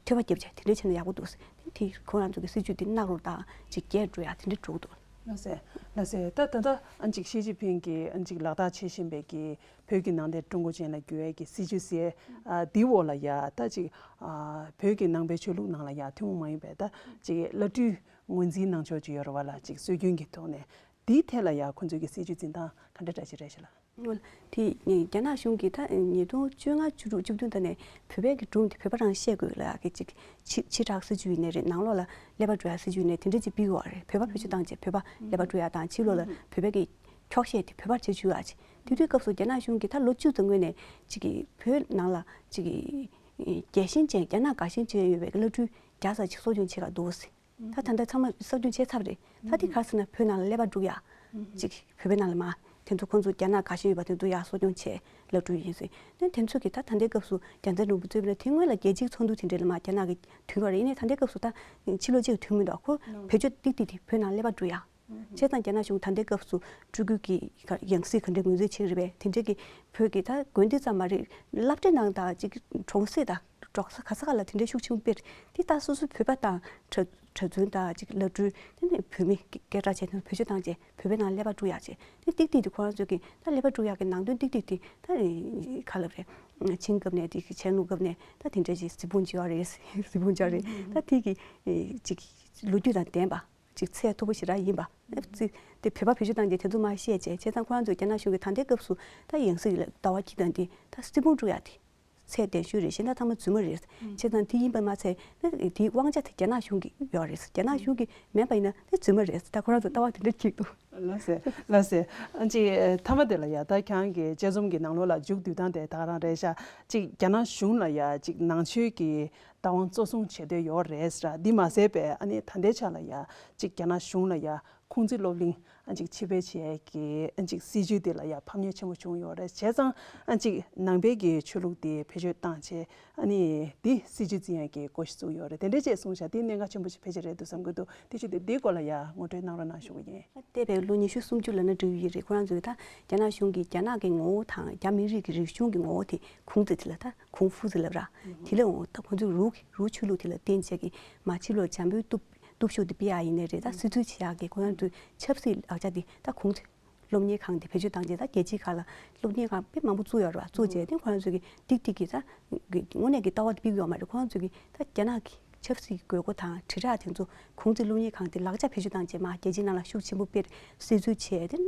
ཐོས་པ་བརྒྱབ་བྱས་དེ་འདྲའི་བྱས་ན་ཡག་པོ་འདུག་དེ་ཁོ་རང་ཚོ་གི་སྲིད་ཇུས་དེ་གནག་རོ་དང་ཅིག་རྒྱས་འགྲོ་ཡ་དེ་འདྲ་འགྲོ་གི་འདུག་ལགས་སེ། ལགས་སེ། ད་ད་ལྟ་ཨ་ཅིག་ཞི་ཅིན་ཕིང་གིས་ཨ་ཅིག་ལག་བསྟར་བྱེད་བཞིན་པའི་གི་བོད་ཀྱི་ནང་བསྟན་ཀྲུང་གོ་ཅན་ལ་བསྒྱུར་ཡས་ཀྱི་སྲིད་ཇུས་ཟེར་ཨ་འདི་འོག་ལ་ཡ་ད་ཅིག་ཨ་བོད་ཀྱི་ནང་པའི་ཆོས་ལུགས་ནང་ལ་ཡ་ཐུན་མོང་མ་ཡིན་པའི་ད་ཅིག་བླ་སྤྲུལ་ངོས་འཛིན་གནང་ཕྱོགས་ཅིག་ཡོད་རེད་བ་ལ། ཅིག་སྲོལ་རྒྱུན་གྱི་ཐོག་ནས་འདིའི་ཐད་ལ་ཡ་ཁོང་ཚོའི་གི་སྲིད་ཇུས་འཛིན་སྟངས་ག་འདྲ་འདྲ་ཞིག་རེད་ཤག་ལགས། དེ་རྒྱ་ནག་གཞུང་གིས་ད་ཉིས་སྟོང་བཅོ་ལྔ་བཅུ་དྲུག་བཅུ་བདུན་ད་ནས་བོད་པའི་གི་སྒྲུང་དེ་བོད་པ་རང་བཤད་དགོས་ལ་གི་ཅིག་ཕྱི་ཕྱི་དྲག་སྲིད་ཇུས་ཡིན་ནའི་རེད། ནང་ལོགས་ལ་ཀླད་པ་འགྲོ་ཡ་སྲིད་ཇུས་ཡིན་ནའི་དེ་འདྲ་ཅིག་སྤེལ་དགོས་པ་རེད། བོད་པ་བེད་སྤྱོད་བཏང་བྱས་བོད་པ་ཀླད་པ་འགྲོ་ཡ་དང་ཕྱི་ལོགས་ལ་བོད་པའི་གི་འཁྱོག་བཤད་དེ་བོད་པར་བྱེད་བཅུག་ཡ་ཅིག་དེ་དུས་སྐབས་སུ་རྒྱ་ནག་གཞུང་གིས་ད་ལོ་བཅུ་ཙམ་སྔོན་ནས་ཅིག་གི་བོད་ནང་ལ་ཅིག་གི་རྒྱལ་ཞེན་ཅན་རྒྱ་ནག་དགའ་ཞེན་ཅན་ཡོད་པའི་གི་བླ་སྤྲུལ་བརྒྱ་ཙམ་ཅིག་གསོ་སྐྱོང་བྱེད་ག་འདུག་ཟེར། ད་ད་ལྟ་ཚང་མ་གསོ་སྐྱོང་བྱས་ཚར་རེད། ད་དེ་ག་རེ་ཟེར་ན་བོད་ནང་ལ་ཀླད་པ་འཁྲུག་ཡ། ཅིག་བོད་པའི་ནང་ལ་མ། དེ་ཚོ་ཁོང་ཚོ་རྒྱ་ནག་དགའ་ཞེན་ཡོད་པ་དེ་ཚོ་ཡར་གསོ་སྐྱོང་བྱས་ལ་འགྲོ་ཡིན་ཟེར། དེ་དེ་ཚོ་གི་ད་ད་ལྟའི་སྐབས་སུ་རྒྱལ་མཚན་རིན་པོ་ཆེ་གཙོས་པའི་ཐེངས་སྔོན་ལ་རྒྱལ་སྤྱིའི་ཚོགས་འདུ་དེ་འདྲ་ལ་མ་རྒྱ་ནག་གི་དུས་བར་ཡིན་ནའི་ད་ལྟའི་སྐབས་སུ་ད་ཕྱི་ལོགས་གཅིག་དུས་མི་འདུག་ཁོ་བེད་སྤྱོད་ཏིག་ཏིག་དེ་བོད་ནང་ཀླད་པ་འཁྲུག་ཡ། བྱས་ཙང་རྒྱ་ནག་གཞུང་ད་ལྟའི་སྐབས་སུ་སྤྲུལ་སྐུ་གི་ཡང་སྲིད་ག་འདྲའི་ངོས་འཛིན་བྱེད་ཀྱི་རེད་པས། དེ་འདྲའི་གི་བོད་ཀྱི་ད་དགོན་སྡེ་ཙམ་མ་རེད། སློབ་གྲྭའི་ནང་དང་ཅིག་གྲོང་གསེབ་དང་འབྲོག་ས་ག་ས་ག་ལ་དེ་འདྲའི་ཤུགས་ཆེན་པོ་སྤེལ། དེ་ད་སོ་སོའི་བོད་པ་དང་གྲྭ་གྲྭ་བཙུན་དང་ཅིག་བླ་སྤྲུལ་དེ་ནས་བོད་མི་སྐད་གྲགས་ཆེ་ཐོན་བེད་སྤྱོད་བཏང་རྗེས་བོད་པའི་ནང་ཀླད་པ་དཀྲུག་ཡག་བྱས། དེ་ཏིག་ཏིག་དེ་ཁོ་རང་ཚོས་ཀྱི་ད་ཀླད་པ་དཀྲུག་ཡག་གི་ནང་དོན་ཏིག་ཏིག་དེ་ད་ག་ལབ་རེད། ཆིང་སྐབས་ནས་དེ་ཆན་ལུང་སྐབས་ནས་ད་དེ་འདྲ་ཅིག་གཟིགས་སྤུངས་བྱས་པ་རེད། གཟིགས་སྤུངས་བྱས་པ་རེད། ད་དེ་གི་ཅིག་ལོ་རྒྱུས་དང་ལྡན་པ། ཅིག་ཚད་མཐོ་པོ་ཞེ་དྲག་ཡིན་པ། ཨེ་ཙི། དེ་བོད་པ་བེད་སྤྱོད་བཏང་རྗེས་དེ་ཚོ་མར་བཤད་བྱས་བྱས་ཙང་ཁོ་རང་ཚོས་རྒྱ་ནག་གཞུང་གིས་ད་ལྟའི་སྐབས་སུ་ད་ཡང་སྲིད་ལ་ལྟ་བ་ཁྱི་དང་དེ་ད་སྲིད་དཔུང་དཀྲུག་ཡག་དེ་ཚད་ལྡན་ཤོས་རེད། གཞན་དག་ཚང་མ་རྫུན་མ་རེད། བྱས་ཙང་དེ་ཡིན་པ་མ་ཚད་ན་དེའི་དབང་ཆ་དེ་རྒྱ་ནག་གཞུང་གི་ཡོད་རེད། རྒྱ་ནག་གཞུང་གི་མིན་པ་ཡིན་ན་དེ་རྫུན་མ་རེད། ད་ཁོ་རང་ཚོ་ལྟ་བ་དེ་འདྲ་འཁྱེར་འདུག་ལགས་སེ། ལགས་སེ། ཨ་ཅེ། མཐའ་མ་དེ་ལ་ཡ་ད་ཁྱེད་རང་གི་དཔྱད་རྩོམ་གྱི་ནང་ལོགས་ལ་མཇུག་བསྡུ་སྟངས་དེ་ད་ག་རང་རེད་ཤག་ཅིག་རྒྱ་ནག་གཞུང་ལ་ཡ་ཅིག་ནང་ཆོས་ཀྱི་བདག་དབང་གཙོ་བཟུང་བྱེད་འདོད་ཡོད་རེད་ཟེར། འདི་མ་ཟད་པའི་ཨ་ནི་ད་ལྟའི་ཆ་ལ་ཡ་ཅིག་རྒྱ་ནག་གཞུང་ལ་ཡ་ཁུང་ཙི་སློབ་གླིང་ཨ་ཅིག་ཕྱིར་སྤེལ་བྱེད་ཀྱི་ཨ་ཅིག་སྲིད་ཇུས་དེ་ལ་ཡ་ཕམ་ཉེས་ཆེན་པོ་བྱུང་ཡོད་རེད། བྱས་ཙང་ཨ་ཅིག་ནང་པའི་གི་ཆོས་ལུགས་དེ་བེད་སྤྱོད་བཏང་བྱས་ཨ་ནི་འདི་སྲིད་ཇུས་འཛིན་ཡ་གི་སྒོ་ཞིག་བཙུགས་ཡོད་རེད། དེ་འདྲ་ཅིག་གསུངས་ཤག་འདི་གནད་འགག་ཆེན་པོ་ཞིག་ཕལ་ཆེར་རེད་འདུག་བསམ་གྱི་འདུག་དེ་བྱས་ཏེ་འདིའི་སྐོར་ལ་ཡ་ངོ་སྤྲོད་གནང་རོགས་གནང་ཞུ་གི་ཡིན། བལྟས་པའི་ལོ་ཉི་ཤུ་སུམ་ཅུ་ལབ་ན་འགྲིག་གི་རེད། ཁོ་རང་ཚོས་ད་རྒྱ་ནག་གཞུང་གིས་རྒྱ་ནག་གི་ངོ་བོ་དང་རྒྱ་མི་རིགས་ཀྱི་རིག་གཞུང་གི་ངོ་བོ་དེ་ཁུང་ཙི་ལ་ད་ཁུང་ཧྥུ་ཙི་ལབ་ར། དེ་ལ་འོང་ད་ཁོ་ཚོས་རུའུ་རུའུ་ཆོས་ལུགས་དེ་ལ་བརྟེན་བྱས་ཀྱི་མ་ཕྱི་ལོགས་འཇམ་པོའི་སྟོབས་སྟོབས་ཤུགས་དེ་སྤེལ་ཡག་ཡིན་ནའི་རེད། ད་སྲིད་ཚུལ་བྱེད་ཡག་གི་ཁོ་རང་ཚོའི་ཆབ་སྲིད་ལག་ཆ་དེ་ད་ཁུང་ཙི་སློབ་གཉེར་ཁང་དེ་བེད་སྤྱོད་བཏང་རྗེས་ད་རྒྱལ་སྤྱིའི་ཁག་ལ་སློབ་གཉེར་ཁང་དཔེ་མང་པོ་བཙུགས་ཡོད་རེད་བ། བཙུགས་རྗེས་དེ་ཁོ་རང་ཚོས་ཀྱི་ཏིག་ཏིག་གི་ད་དངོས་གནས་ཀྱི་ལྟ་བ་དེ་སྤེལ་གྱི་ཡོད་མ་རེད། ཁོ་རང་ཚོས་ཀྱི་ད་རྒྱ་ནག་གི་ཆབ་སྲིད་ཀྱི་དགོས་མཁོ་དང་དྲིལ་བསྒྲགས་དེ་ཚོ་ཁུང་ཙི་སློབ་གཉེར་ཁང་དེ་ལག་ཆ་བེད་སྤྱོད་བཏང་རྗེས་མ་རྒྱལ་སྤྱིའི་ནང་ལ་ཤུགས་ཆེན་པོ་སྤེལ་གསལ་སྩོལ་བྱས་ཏེ།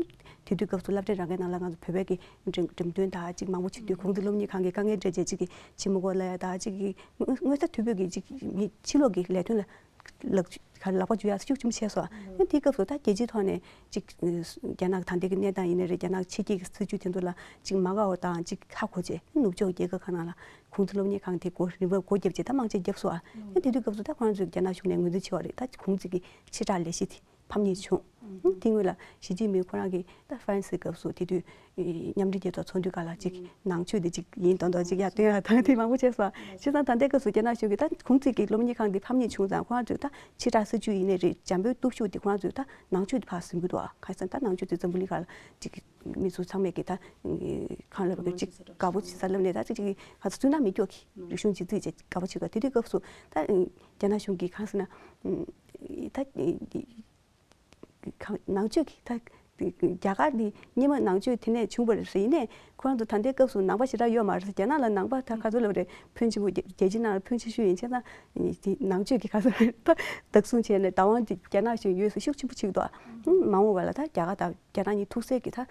དེ་དུས་སྐབས་སུ་སློབ་གྲྭའི་རང་འགན་ནང་ལ་ང་ཚོ་བོད་པའི་གི་འགྲེམས་འགྲེམས་སྟོན་དང་ཅིག་མང་པོ་བྱེད་དུས་ཁུང་ཙི་སློབ་གཉེར་ཁང་གི་དཀའ་ངལ་འཕྲད་རྗེས་ཅིག་གི་ཕྱི་མི་སྐོར་ལ་ཡ་དང་ཅིག་གི་དངོས་ས་དུས་བོད་ཀྱི་ཅིག་མི་ཕྱི་ལོགས་ཀྱི་ལས་དོན་ལ་ལག་ལག་པ་འཇུ་ཡག་ཤུགས་ཆེན་པོ་བྱས་སོང་། ཨ་ནི་དེའི་སྐབས་སུ་ད་རྒྱལ་སྤྱིའི་ཐོག་ནས་ཅིག་རྒྱ་ནག་ད་ལྟའི་གི་གནས་སྟངས་ཡིན་ནའི་རེད། རྒྱ་ནག་ཕྱི་རྒྱལ་གྱི་སྲིད་ཇུས་དེ་ཚོ་ལ་ཅིག་མ་དགའ་བ་དང་ཅིག་ཧ་གོ་རྗེས་ནུབ་ཕྱོགས་རྒྱལ་ཁབ་ཁག་ནང་ལ་ཁུང་ཙི་སློབ་གཉེར་ཁང་དེ་སྒོ་རིམ་པས་སྒོ་བརྒྱབ་རྗེས་ད་མང་ཆེ་བརྒྱབ་སོང་། ཨ་ནི་དེ་དུས་སྐབས་སུ་ད་ཁོ་རང་ཚོས་རྒྱ་ནག་གཞུང་ནས་ངོས་འཛིན་བྱས་པ་རེད། ད་ཁུང་ཙི་གི་ཕྱིར་བསྒྲགས་ལས་གཞི་དེ་ཕམ་ཉེས་བྱུང་། ཨ་ནི་དེ་སྔོན་ལ་ཞི་ཅིན་ཕིང་ཁོ་རང་གིས་ད་ཧྥ་རན་སིའི་སྐབས་སུ་དེ་དུས་མཉམ་འབྲེལ་རྒྱལ་ཚོགས་ཚོགས་འདུའི་སྐབས་ལ་ཅིག་ནང་ཆོས་དེ་ཅིག་ཡིན་མདོག་མདོག་ཅིག་ཡར་སྟོན་ཡག་དང་དེ་མང་པོ་བྱས་སོང་། བྱས་ཙང་ད་ལྟའི་སྐབས་སུ་རྒྱ་ནག་གཞུང་གིས་ད་ཁུང་ཙི་གི་སློབ་གཉེར་ཁང་དེ་ཕམ་ཉེས་བྱུང་ཙང་ཁོ་རང་ཚོས་ད་ཕྱིར་བསྒྲགས་སྲིད་ཇུས་ཡིན་ནའི་རེད། འཇམ་པོའི་སྟོབས་ཤུགས་དེ་ཁོ་རང་ཚོས་ད་ནང་ཆོས་དེ་ཕར་ཟིན་གྱི་འདུག་ཨ། གང་ཡིན་ཟེར་ན་ད་ནང་ཆོས་དེ་འཛམ་བུ་གླིང་ཁག་ལ་ཅིག་མི་ཚོ་ཚང་མས་ཀྱི་ད་གང་ལབ་དགོས་ཅིག་དགའ་པོ་བྱེད་ས་ལབ་ནས་ད་ཅིག་ཅིག་ག་ཚོད་ཚུལ་སྣང་མི་སྐྱོ་གི་རིག་གཞུང་གཅིག་རྩིས་བྱས་དགའ་པོ་བྱེད་དགོས། དེ་དུས་སྐབས་སུ་ད་རྒྱ་ནག་གཞུང་གིས་གང་ཟེར་ན་ད་ནང་ཆོས་ཀྱི་ད་རྒྱ་གར་ནི་སྔོན་མ་ནང་ཆོས་དེ་ནས་བྱུང་བ་རེད་ཟེར། ཡིན་ནའི་ཁོ་རང་ཚོ་ད་ལྟའི་སྐབས་སུ་ནང་པ་ཞེ་དྲག་ཡོད་མ་རེད་ཟེར། རྒྱ་ནག་ལ་ནང་པ་ད་ག་ཚོད་ལབ་རེད། ཕོན་ཆེན་པོ་རྒྱལ་རྒྱལ་སྤྱིའི་ནང་ལ་ཕོན་ཆེ་ཤོས་ཡིན་བྱས་ཙང་དེ་ནང་ཆོས་ཀྱི་ག་ཚོད་རེད་ད་བདག་བཟུང་བྱས་ནས་བདག་དབང་དེ་རྒྱ་ནག་གཞུང་ཡོད་ཟེར་ཤུགས་ཆེན་པོ་བྱེད་ཀྱི་འདུག་མ་འོངས་པ་ལ་ད་རྒྱ་གར་དང་རྒྱ་ནག་གཉིས་ཐུག་སའི་གི་ད་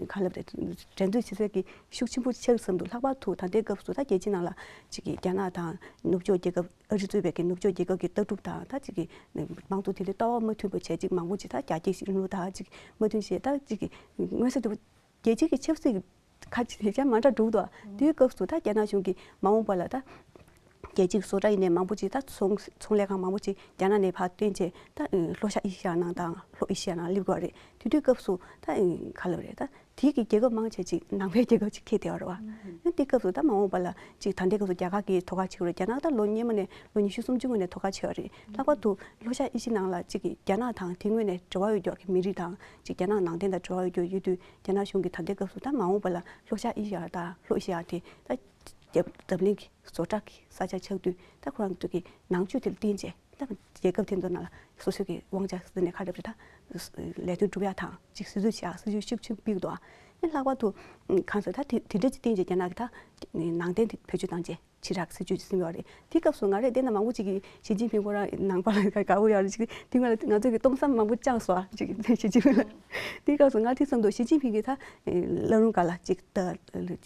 ག་ལབ་རེད། འགྲན་རྩོད་བྱེད་སའི་གི་ཤུགས་ཆེན་པོ་ཆགས་བསམ་འདུག་ལྷག་པར་དུ་ད་ལྟའི་སྐབས་སུ་ད་རྒྱལ་སྤྱིའི་ནང་ལ་ཅིག་གི་རྒྱ་ནག་དང་ནུབ་ཕྱོགས་རྒྱལ་ཁབ་ཨ་རི་གཙོས་པའི་གི་ནུབ་ཕྱོགས་རྒྱལ་ཁབ་ཀྱི་ལྟ་གྲུབ་དང་ད་ཅིག་གི་མང་གཙོ་དེ་འདྲའི་ལྟ་བ་མ་མཐུན་པ་བྱས་ཅིག་མང་པོ་ཅིག་ད་རྒྱ་སྐྱེད་ཤིང་ལུག་དང་ཅིག་མ་མཐུན་བྱས་ད་ཅིག་གི་མངོན་གསལ་དོད་པོ་རྒྱལ་སྤྱིའི་གི་ཆབ་སྲིད་ཀྱི་ཁ་ཅིག་དེ་ཆ་མ་འདྲ་འགྲོ་གི་འདུག་དེའི་སྐབས་སུ་ད་རྒྱ་ནག་གཞུང་གིས་མ་འོངས་པ་ལ་ད་རྒྱལ་སྤྱིའི་བཟོ་གྲྭ་ཡིན་ནའི་མང་པོ་ཅིག་ད་ཚོང་ཚོང་ལས་ཁང་མང་པོ་ཅིག་རྒྱ་ནག་ནས་ཕར་བཏོན་བྱས་ད་ལྷོ་ཤར་ཨེ་ཤི་ཡ་ནང་དང་ལྷོ་ཨེ་ཤི་ཡ་ནང་སླེབས་དགོས་པ་རེད། དེ་དུས་སྐབས་སུ་ད་ག་ལབ་རེད་ད། དེའི་གི་རྒྱལ་ཁབ་མང་ཆེ་ཅིག་ནང་པའི་རྒྱལ་ཁབ་ཅིག་འཁེལ་བསྡད་པ་རེད་བ། ཨ་དེ་སྐབས་སུ་ད་མ་འོངས་པ་ལ་ཅིག་ད་ལྟའི་སྐབས་སུ་རྒྱ་གར་གྱིས་དོ་ཁུར་བྱེད་ཀྱི་རེད། རྒྱ་ནག་ད་ལོ་སྔོན་མ་ནས་ལོ་ཉི་ཤུ་སུམ་ཅུ་སྔོན་ནས་དོ་ཁུར་བྱས་པ་རེད། ལྷག་པར་དུ་ལྷོ་ཤར་ཨེ་ཤི་ནང་ལ་ཅིག་གི་རྒྱ་ནག་དང་དེ་སྔོན་ནས་འབྲེལ་བ་ཡོད་རྒྱུ་གི་མི་རིགས་དང་ཅིག་རྒྱ་ནག་ནང་བསྟན་དང་འབྲེལ་བ་ཡོད་རྒྱུ་ཡོད་དུས་རྒྱ་ནག་གཞུང་གིས་ད་ལྟའི་སྐབས་སུ་ད་མ་འོངས་པ་ལ་ལྷོ་ཤར་ཨེ་ཤི་ཡ་དང་ལྷོ་ཨེ་ཤི་ཡ་དེ་ད་རྒྱབ་འཛམ་གླིང་གི་བཟོ་གྲྭ་གི་ས་ཆ་ཆགས་དུས་ད་ཁོ་རང་ཚོ་གི་ནང་ཆོས་དེ་ལ་བརྟེན་བྱས། ད་རྒྱལ་ཁབ་དེ་ཚོ་ནང་ལ་སོ་སོའི་གི་དབང་ཆ་ཟེར་ནས་ག་རེ་རེད་ད་ལས་དོན་སྒྲུབ་ཡག་དང་ཅིག་སྲིད་ཇུས་བྱེད་ཡག་སྲིད་ཇུས་ཤུགས་ཆེན་པོ་སྤེལ་གི་འདུག་ཨ་ནི་ལྷག་པར་དུ་གང་ཟེར་ད་དེ་དེ་འདྲ་ཅིག་བསྟན་རྗེས་རྒྱ་ནག་གི་ད་ནང་བསྟན་དེ་བེད་སྤྱོད་བཏང་རྗེས་ཕྱི་དྲག་སྲིད་ཇུས་ཅིག་ཟིན་ཡོད་རེད། དེ་སྐབས་སུ་ང་རས་བལྟས་ན་མང་པོ་ཅིག་གིས་ཞི་ཅིན་ཕིང་ཁོ་རང་ནང་པ་ལ་དགའ་པོ་ཡོད་རེད། ཅིག་དེ་སྔོན་ལ་ང་ཚོ་གི་སྟོང་བསམ་མང་པོ་བཅངས་སོང་ཨ་ཅིག་ཞི་ཅིན་ཕིང་ལ། དེ་སྐབས་སུ་ང་དེ་བསམ་འདུག་ཞི་ཅིན་ཕིང་གིས་ད་བླ་རུང་སྒང་ལ་ཅིག་ད་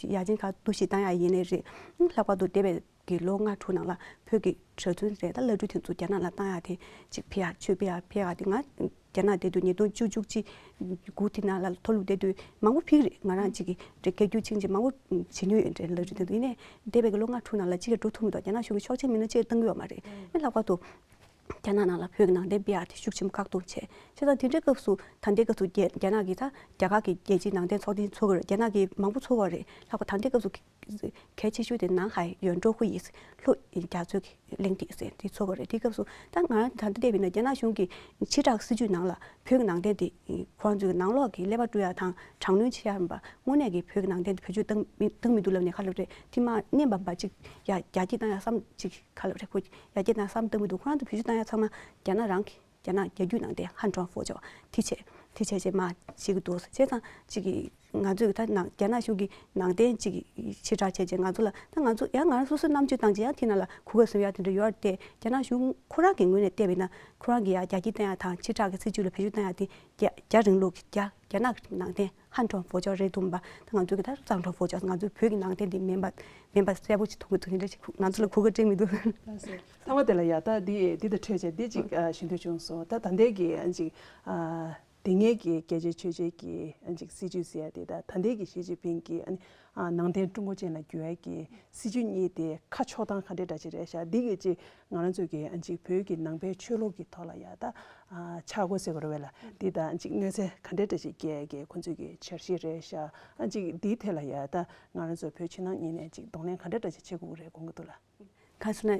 ཡ་ཆེན་ཁག་འདུ་ཤེས་བཏང་ཡག་ཡིན་ནའི་རེད། ལྷག་པར་དུ་འདས་པའི་གི་ལོ་ལྔ་དྲུག་ནང་ལ་བོད་ཀྱི་གྲྭ་བཙུན་རེད་ད་བླ་སྤྲུལ་དེ་ཚོ་རྒྱ་ནག་ལ་བཏང་ཡག་དེ་ཅིག་ཕེབས་ཡག་ཆོས་སྤེལ་ཡག་ཕེབས་ཡག་དེ་ང་རྒྱ་ནག་བསྡད་དུས་ཉིས་སྟོང་བཅུ་བཅུ་གཅིག་དགུ་དེ་ནང་ལ་མཐོ་སློབ་བསྡད་དུས་མང་པོ་ཕེབས་རེད། ང་རང་ཅིག་གི་རེ་སྐད་སྒྱུར་ཕྱིན་ཅིག་མང་པོ་བྱེད་མྱོང་ཡོད་རེད་བླ་སྤྲུལ་དེ་ཚོ། ཡིན་ནའི་འདས་པའི་གི་ལོ་ལྔ་དྲུག་ནང་ལ་ཅིག་ཡང་འགྲོ་ཐུབ་མི་འདུག་རྒྱ་ནག་གཞུང་གིས་ཆོག་མཆན་མི་སྣ་ཅིག་བཏང་གི་ཡོད་མ་རེད། ཨེ་ལྷག་པར་དུ་རྒྱ་ནག་ནང་ལ་བོད་ཀྱི་ནང་བསྟན་སྤེལ་ཡག་དེ་ཤུགས་ཆེན་པོ་བཀག་སྡོམ་བྱས། བྱས་ཙང་དེ་འདྲའི་སྐབས་སུ་ད་ལྟའི་སྐབས་སུ་རྒྱ་རྒྱ་ནག་གིས་ད་རྒྱ་གར་གྱི་རྒྱལ་སྤྱིའི་ནང་བསྟན་ཚོགས་ཆེན་ཚོགས་ཀྱི་རེད། རྒྱ་ནག་གིས་མང་པོ་ཚོགས་པ་རེད། ལྷག་པར་ད་ལྟའི་སྐབས་སུ་གལ་ཆེ་ཤོས་དེ་ནང་ཧའེ་ཡོན་ཀྲོའུ་ཧུའེ་ཡིས་ལྷོ་རྒྱ་མཚོའི་གླེང་སྟེགས་ཟེར་དེ་ཚོགས་པ་རེད། དེའི་སྐབས་སུ་ད་ང་རང་ད་ལྟ་བལྟས་པ་ཡིན་ན་རྒྱ་ནག་གཞུང་གིས་ཕྱི་དྲག་སྲིད་ཇུས་ནང་ལ་བོད་ཀྱི་ནང་བསྟན་དེ་ཁོ་རང་ཚོའི་ནང་ལོགས་ཀྱི་ཀླད་པ་བཀྲུ་ཡག་དང་དྲག་གནོན་བྱེད་ཡག་ཡིན་པ་དངོས་གནས་ཀྱི་བོད་ཀྱི་ནང་བསྟན་དེ་བེད་སྤྱོད་བཏང་མི་བཏང་མི་འདུག་ལབ་ནས་ག་ལབ་རེད། དེ་མ་གནས་པ་འབའ་ཅིག་ཡ་རྒྱ་སྐྱེད་བཏང་ཡག་བསམ་ཅིག་ག་ལབ་རེད། ཁོ་ཡར་རྒྱས་བཏང་ཡག་བསམ་བཏང་མི་འདུག་ཁོ་རང་ཚོ་བེད་སྤྱོད་བཏང་ཡག་ཚང་མ་རྒྱ་ནག་རང་གི་རྒྱ་ནག་རྒྱ་བརྒྱུད་ནང་བསྟན་ཧན་ཀྲང་ཧྥོ་ཅོ་དེ་བྱས་དེ་བྱས་རྗེས་མ་བྱེད་ཀྱི་འདུག་བྱས་ཙང་ཅིག་གི་ང་ཚོས་ད་ནང་རྒྱ་ནག་གཞུང་གི་ནང་བསྟན་ཅིག་ཕྱིར་བསྒྲགས་བྱས་རྗེས་ང་ཚོ་ལ་ད་ང་ཚོ་ཡང་ང་རང་སོ་སོའི་རྣམ་དཔྱོད་བཏང་རྗེས་ཡང་དེ་ནང་ལ་གོ་སྐབས་ཟིན་ཡག་དེ་འདྲ་ཡོད་རེད་དེ། རྒྱ་ནག་གཞུང་ཁོ་རང་གི་ངོས་ནས་བལྟས་པ་ཡིན་ན་ཁོ་རང་གི་ཡང་རྒྱ་སྐྱེད་བཏང་ཡག་དང་ཕྱིར་བསྒྲགས་ཀྱི་སྲིད་ཇུས་ལ་བེད་སྤྱོད་བཏང་ཡག་དེ་རྒྱ་རྒྱ་རིང་ལུགས་ཀྱི་རྒྱ་རྒྱ་ནག་གི་ནང་བསྟན་ཧན་ཀྲང་ཧྥོ་ཅོ་རེད་འདུག་པ། ད་ང་ཚོ་གི་ད་གཙང་ཀྲང་ཧྥོ་ཅོ་ང་ཚོའི་བོད་ཀྱི་ནང་བསྟན་འདི་མིན་པ་མིན་པ་གསལ་པོ་ཅིག་མཐོང་གི་འདུག་དེ་འདྲ་ཅིག་ང་ཚོ་ལ་གོ་སྐབས་སྤྲད་མི་འདུག་ལགས་སོ། ཚང་མ་དེ་ལ་ཡ་ད་འདི་འདི་དང་འཕྲད་བྱས་འདི་ཅིག་ཨ་ཞུ་འདོད་བྱུང་སོང་། ད་ད་ལྟའི་གི་ཨ་ཅིག་ཨ་དེ་སྔའི་གི་རྒྱལ་སྤྱིའི་ཆོས་བརྒྱུད་ཀྱི་ཨ་ཅིག་སྲིད་བྱུས་ཟེར་ཡ་དེ་ད་ད་ལྟའི་གི་ཞི་ཅིན་ཕིང་གི་ཨ་ནི་ཨ་ནང་བསྟན་ཀྲུང་གོ་ཅན་ལ་བསྒྱུར་ཡ་གི་སྲིད་བྱུས་གཉིས་དེ་ཁ་ཕྱོགས་སྟངས་ག་འདྲས་འདྲ་ཅིག་རེད་ཤག་འདི་གི་ཅིག་ང་རང་ཚོ་གི་ཨ་ཅིག་བོད་ཀྱི་ནང་པའི་ཆོས་ལུགས་ཀྱི་ཐོག་ལ་ཡ་ད་ཨ་ཆག་སྒོ་ཟེར་དགོས་རེད་བས་ལ། འདི་ད་ཅིག་གནོད་འཚེ་ག་འདྲས་འདྲ་ཞིག་སྐྱེལ་ཡ་གི་ཁོང་ཚོའི་གི་འཆར་གཞི་རེད་ཤག་ཨ་ཅིག་འདིའི་ཐད་ལ་ཡ་ད་ང་རང་ཚོ་བོད་ཕྱི་ནང་གཉིས་ནས་ཅིག་གདོང་ལེན་ག་འདྲས་འདྲ་ཞིག་བྱེད་དགོས་ཀྱི་རེད་དགོངས་ཀྱི་འདུག་ལ། ག་ཟེར་ན་ཨི་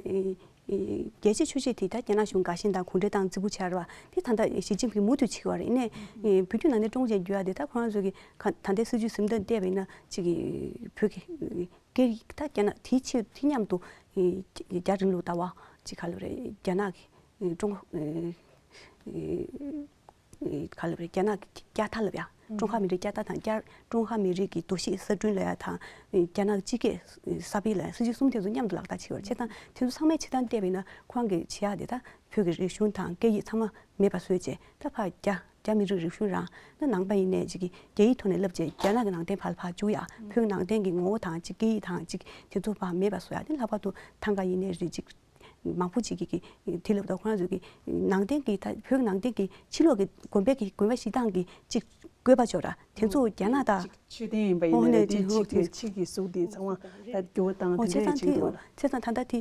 ཨི་རྒྱལ་སྤྱིའི་ཆོས་བརྒྱུད་དེ་ད་རྒྱ་ནག་གཞུང་དགའ་ཞེན་དང་གུང་ཁྲན་ཏང་རྩིས་པོ་བྱས་རེད་བ། དེ་ད་ལྟ་ཞི་ཅིན་ཕིང་མུ་མཐུད་བྱེད་ཀྱི་ཡོད་རེད། ཡིན་ནའི་ཨི་བོད་བརྒྱུད་ནང་བསྟན་ཀྲུང་གོ་ཅན་བསྒྱུར་ཡ་དེ་ད་ཁོ་རང་ཚོ་གི་ག་ད་ལྟའི་སྲིད་བྱུས་ཟིན་ཐོ་བལྟས་པ་ཡིན་ན་ཅིག་ཨི་བོད་ཀྱི་ཨི་སྐད་ཡིག་ད་རྒྱ་ནག་དེའི་ཆེད་དེ་མཉམ་དུ་ཨི་རྒྱ་རིང་ལུགས་ལྟ་བ་ཅིག་ག་ལབ་རེད། རྒྱ་ནག་གི་ཨི་ཀྲུང་ཨི་ཨི་ག་ལབ་རེད། རྒྱ་ནག་གི་རྒྱལ་དར་ལབ་ཡ། ཀྲུང་ཧྭ་མི་རིགས་བསྐྱར་དར་དང་བསྐྱར་ཀྲུང་ཧྭ་མི་རིགས་ཀྱི་འདུ་ཤེས་གསར་སྐྲུན་ལ་ཡ་དང་། རྒྱ་ནག་གི་སྤྱི་སྐད་གསར་སྤེལ་ལ་ཡ་སྲིད་ཇུས་གསུམ་དེ་ཚོ་མཉམ་དུ་ལག་བསྟར་བྱེད་པར་བྱེད་སྟངས་དེ་ཚོ་ཚང་མའི་བྱེད་སྟངས་བལྟས་པ་ཡིན་ན། ཁོ་རང་གིས་བྱེད་ཡག་དེ་ད་བོད་ཀྱི་རིག་གཞུང་དང་སྐད་ཡིག་ཚང་མ་མེད་པ་བཟོས་བྱས། ད་ཕར་རྒྱ་རྒྱ་མི་རིགས་རིག་གཞུང་རང་ད་ནང་པ་ཡིན་ནའི་ཅིག་གི་རྒྱ་ཡིག་ཐོག་ནས་བསླབ་བྱས། རྒྱ་ནག་གི་ནང་བསྟན་ཕར་ཕར་བཅུག་ཡག་བོད་ནང་བསྟན་གྱི་ངོ་བོ་དང་ཅིག་སྐད་ཡིག་དང་ཅིག་དེ་ཚོ་ཕར་མེད་པ་བཟོ་ཡག་དེ། ལྷག་པར་དུ་ཐང་ག་ཡིན་ནའི་རེད། ཅིག་མང་པོ་ཅིག་གིས་དེ་ལབ་དང་། ཁོ་རང་ཚོས་ཀྱི་ནང་བསྟན་གྱི་ད་བོད་ནང་བསྟན་གྱི་ཕྱི་ལོགས་ཀྱི་དགོན་པའི་གི་དགོན་པ་གཞི་བཏང་གི་ཅིག་བཀོད་པ་ཅིག་ཡོད་ར། དེ་ཚོ་རྒྱ་ནག་དང་། ཆོས་ལྡན་ཡིན་པ་ཡིན་ཨོ་ནའི་ནས་ཅིག་ཕྱི་གི་ཕྱི་གི་གཟུགས་དེ་ཚང་མ་ད་འགྱུར་བ་བཏང་། ཨོ་དེ་བྱས་འདྲ་ཙང་ཅིག་དེ་འདུག་བ། བྱས་ཙང་ད་ལྟ་དེ་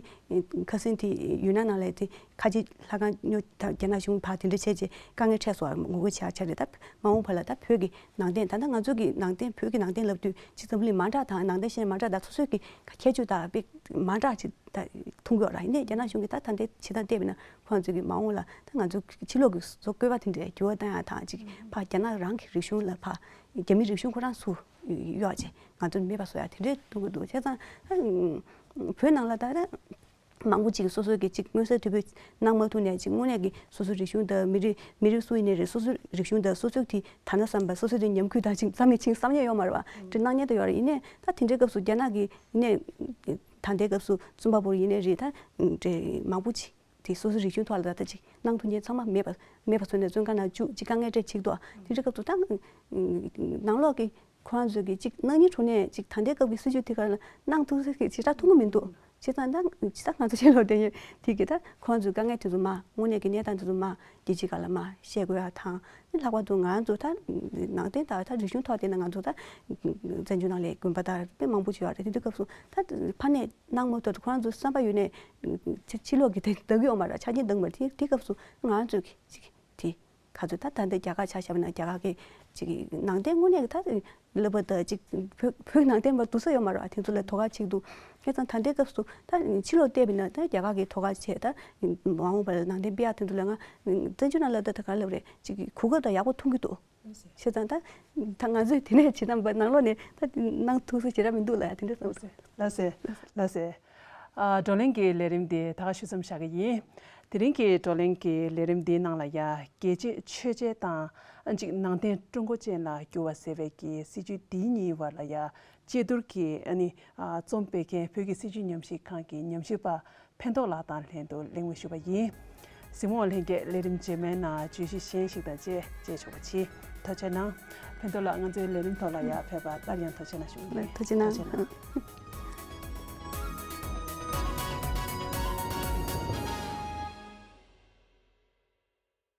ཁ་སང་དེ་ཡུན་ནན་ནང་ལ་དེ་ཁ་ཆེ་ལྷ་ཁང་ཉོ་ད་རྒྱ་ནག་གཞུང་ཕར་དེ་འདྲ་བྱས་རྗེས་དཀའ་ངལ་འཕྲད་སོང་བ། ངོ་རྒོལ་བྱས་བྱས་རེད། ད་མ་འོངས་པ་ལ་ད་བོད་ཀྱི་ནང་བསྟན། ད་ལྟ་ང་ཚོ་གི་ནང་བསྟན་བོད་ཀྱི་ནང་བསྟན་ལབ་དུས་ཅིག་འཛམ་བུ་གླིང་མ་འདྲ་དང་ནང་བསྟན་གཞན་མ་འདྲ་དང་སོ་སོའི་གི་ཁྱད་ཆོས་དང་དཔེ་མ་འདྲ་ཅིག་ད་མཐོང་གི་ཡོད་ར། ཡིན་ནའི་རྒྱ་ནག་གཞུང་གིས་ད་ད་ལྟའི་བྱེད་སྟངས་བལྟས་པ་ཡིན་ན། ཁོ་རང་ཚོ་གི་མ་འོངས་ལ་ད་ང་ཚོ་ཕྱི་ལོགས་ཀྱི་བཟོ་བཀོད་པ་དེ་འདྲའི་འགྱུར་བ་གཏོང་ཡག་དང་ཅིག་ཕར་རྒྱ་ནག་རང་གི་རིག་གཞུང་ལ་ཕར་རྒྱ་མིའི་རིག་གཞུང་ཁོ་རང་ཚུར་གཡོག་བྱས་ང་ཚོར་མེད་པ་བཟོ་ཡག་དེ་འདྲའི་གཏོང་གི་འདུག་བྱས་ཙང་ད་བོད་ནང་ལ་ད་ད་མང་པོ་ཅིག་སོ་སོའི་གི་ཅིག་མངོན་གསལ་དོད་པོས་གནང་མ་ཐུབ་ནའི་ཅིག་དངོས་གནས་ཀྱི་སོ་སོའི་རིག་གཞུང་དང་མི་རིགས་མི་རིགས་སུ་ཡིན་ནའི་རེད། སོ་སོའི་རིག་གཞུང་དང་སོ་སོའི་དེ་དར་ན་བསམ་པ། སོ་སོའི་དེ་ཉམས་རྒུད་དང་ཅིག་རྩ་མེད་ཕྱིན་བསམ་ཡས་ཡོད་མ་རེད་བ། དེ་གནང་མཁན་དེ་ཡོད་རེད། ཡིན་ནའི་ད་དེ་འདྲའི་སྐབས་སུ་རྒྱ་ནག་གི་ཡིན་ནའི་ད་ལྟའི་སྐབས་སུ་རྩོམ་པ་པོ་ཡིན་ནའི་རེད། ད་འདྲ་མང་པོ་ཅིག་དེ་སོ་སོའི་རིག་གཞུང་ཐོག་ལ་ད་ལྟ་ཅིག་གནང་ཐུབ་མཁན་ཚང་མ་མེད་པ་མེད་པ་བཟོས་ནས་བཙོན་ཁང་ནང་བཅུག་ཅིག་དཀའ་ངལ་འཕྲད་ཅིག་ཏོ། དེ་འདྲའི་སྐབས་སུ་ད་ནང་ལོགས་ཀྱི་ཁོ་རང་ཚོས་ཀྱི་ཅིག་གནང་སྙིང་བྲོ་ནས་ཅིག་ད་ལྟའི་སྐབས་ཀྱི་སྲིད་ཇུས་དེ་ག་ལ་གནང་ཐུབ་ས་ཞེ་དྲག་ཐུབ་ཀྱི་མི་འདུག་བྱས་ཙང་ད་ཅི་ད་ང་ཚོ་ཕྱི་ལོགས་བསྡད་མཁན་དེ་གི་ད་ཁོ་རང་ཚོའི་དཀའ་ངལ་དེ་ཚོ་མར་དངོས་གནས་ཀྱི་གནས་སྟངས་དེ་ཚོ་མར་རྒྱལ་སྤྱིའི་སྒང་ལ་མར་བཤད་དགོས་ཡག་དང་། ལྷག་པར་དུ་ང་ཚོ་ད་ནང་བསྟན་དང་ད་རིག་གཞུང་ཐོག་བལྟས་ན་ང་ཚོ་ད་བཙན་བྱོལ་ནང་ལ་དགོན་པ་དང་དཔེ་མང་པོ་ཅིག་ཡོད་རེད། དེ་དུས་སྐབས་སུ་ད་ཕར་ནས་གནང་མ་ཐུབ། ཁོ་རང་ཚོ་བསམ་པ་ཡོད་ནས་ཕྱི་ཕྱི་ལོགས་ཀྱི་དེ་བདག་གི་ཡོད་མ་རེད། ཆ་རྐྱེན་འདང་མ་རེད། དེ་དེ་སྐབས་སུ་ང་ཚོས་ཀྱི་ཅིག་དེ་ག་ཚོད་ད་ད་ལྟ་རྒྱ་གར་ཆ་བཞག་པ་ན་རྒྱ་གར་གྱི་ཅིག་ནང་བསྟན་དངོས་གནས་ཀྱི་ད་བསླབ་པ་དང་ཅིག་བོད་བོད་ནང་བསྟན་པ་འདུག་ས་ཡོད་མ་རེད། དེ་ཚོ་ལ་དོ་ཁུར་ཅིག་འདུག་བྱས་ཙང་ད་ལྟའི་སྐབས་སུ་ད་ཕྱི་ལོགས་བལྟས་པ་ན་ད་རྒྱ་གར་གྱི་དོ་ཁུར་བྱས། ད་མ་འོངས་པ་ལ་ནང་བསྟན་སྤེལ་ཡག་དེ་ཚོ་ལ་ང་བཙན་བྱོལ་ནང་ལ་ད་ད་ག་ལབ་རེད། ཅིག་གོ་སྐབས་ད་ཡག་པོ་མཐོང་གི་འདུག་བྱས་ཙང་ད་ད་ང་ཚོས་དེ་ནས་བྱེད་ན་ནང་ལོགས་ནས་ད་གནང་ཐུབ་ས་ཞེ་དྲག་མི་འདུག་ལ། དེ་འདྲ་བསམ་སོང་། ལགས་སེ། ལགས་སེ། ཨ། བགྲོ་གླེང་གི་ལས་རིམ་འདི་ད་ག་ཞུ་མཚམས་བཞག་གི་ཡིན། དེ་རིང་གི་བགྲོ་གླེང་གི་ལས་རིམ་འདིའི་ནང་ལ་ཡ་རྒྱལ་གཅེས་ཆོས་གཅེས་དང་ཅིག་ནང་བསྟན་ཀྲུང་གོ་ཅན་ལ་བསྒྱུར་བ་ཟེར་བའི་གི་སྲིད་བྱུས་འདིའི་གཉིས་བར་ལ་ཡ་དཔྱད་བསྡུར་གྱི་ཨ་ནི་ཨ་རྩོམ་སྤེལ་མཁན་བོད་ཀྱི་སྲིད་བྱུས་ཉམས་ཞིབ་ཁང་གི་ཉམས་ཞིབ་པ་ཕན་ཐོགས་ལགས་དང་ལྷན་དུ་གླེང་མོལ་ཞུས་པ་ཡིན། གཟིགས་མོ་བ་ལྷན་རྒྱས་ལས་རིམ་རྗེས་མའི་ནང་བརྗོད་གཞི་གཞན་ཞིག་དང་བཅས་མཇལ་ཆོག་པ་བྱེད། ཐུགས་རྗེ་གནང་། ཕན་ཐོགས་ལགས་ང་ཚོའི་ལས་རིམ་ཐོག་ལ་ཡ་ཕེབས་པར་སླར་ཡང་ཐུགས་རྗེ་གནང་ཞུ་གི་ཡིན། ཐུགས་རྗེ་གནང་། ཐུགས་རྗེ་གནང་།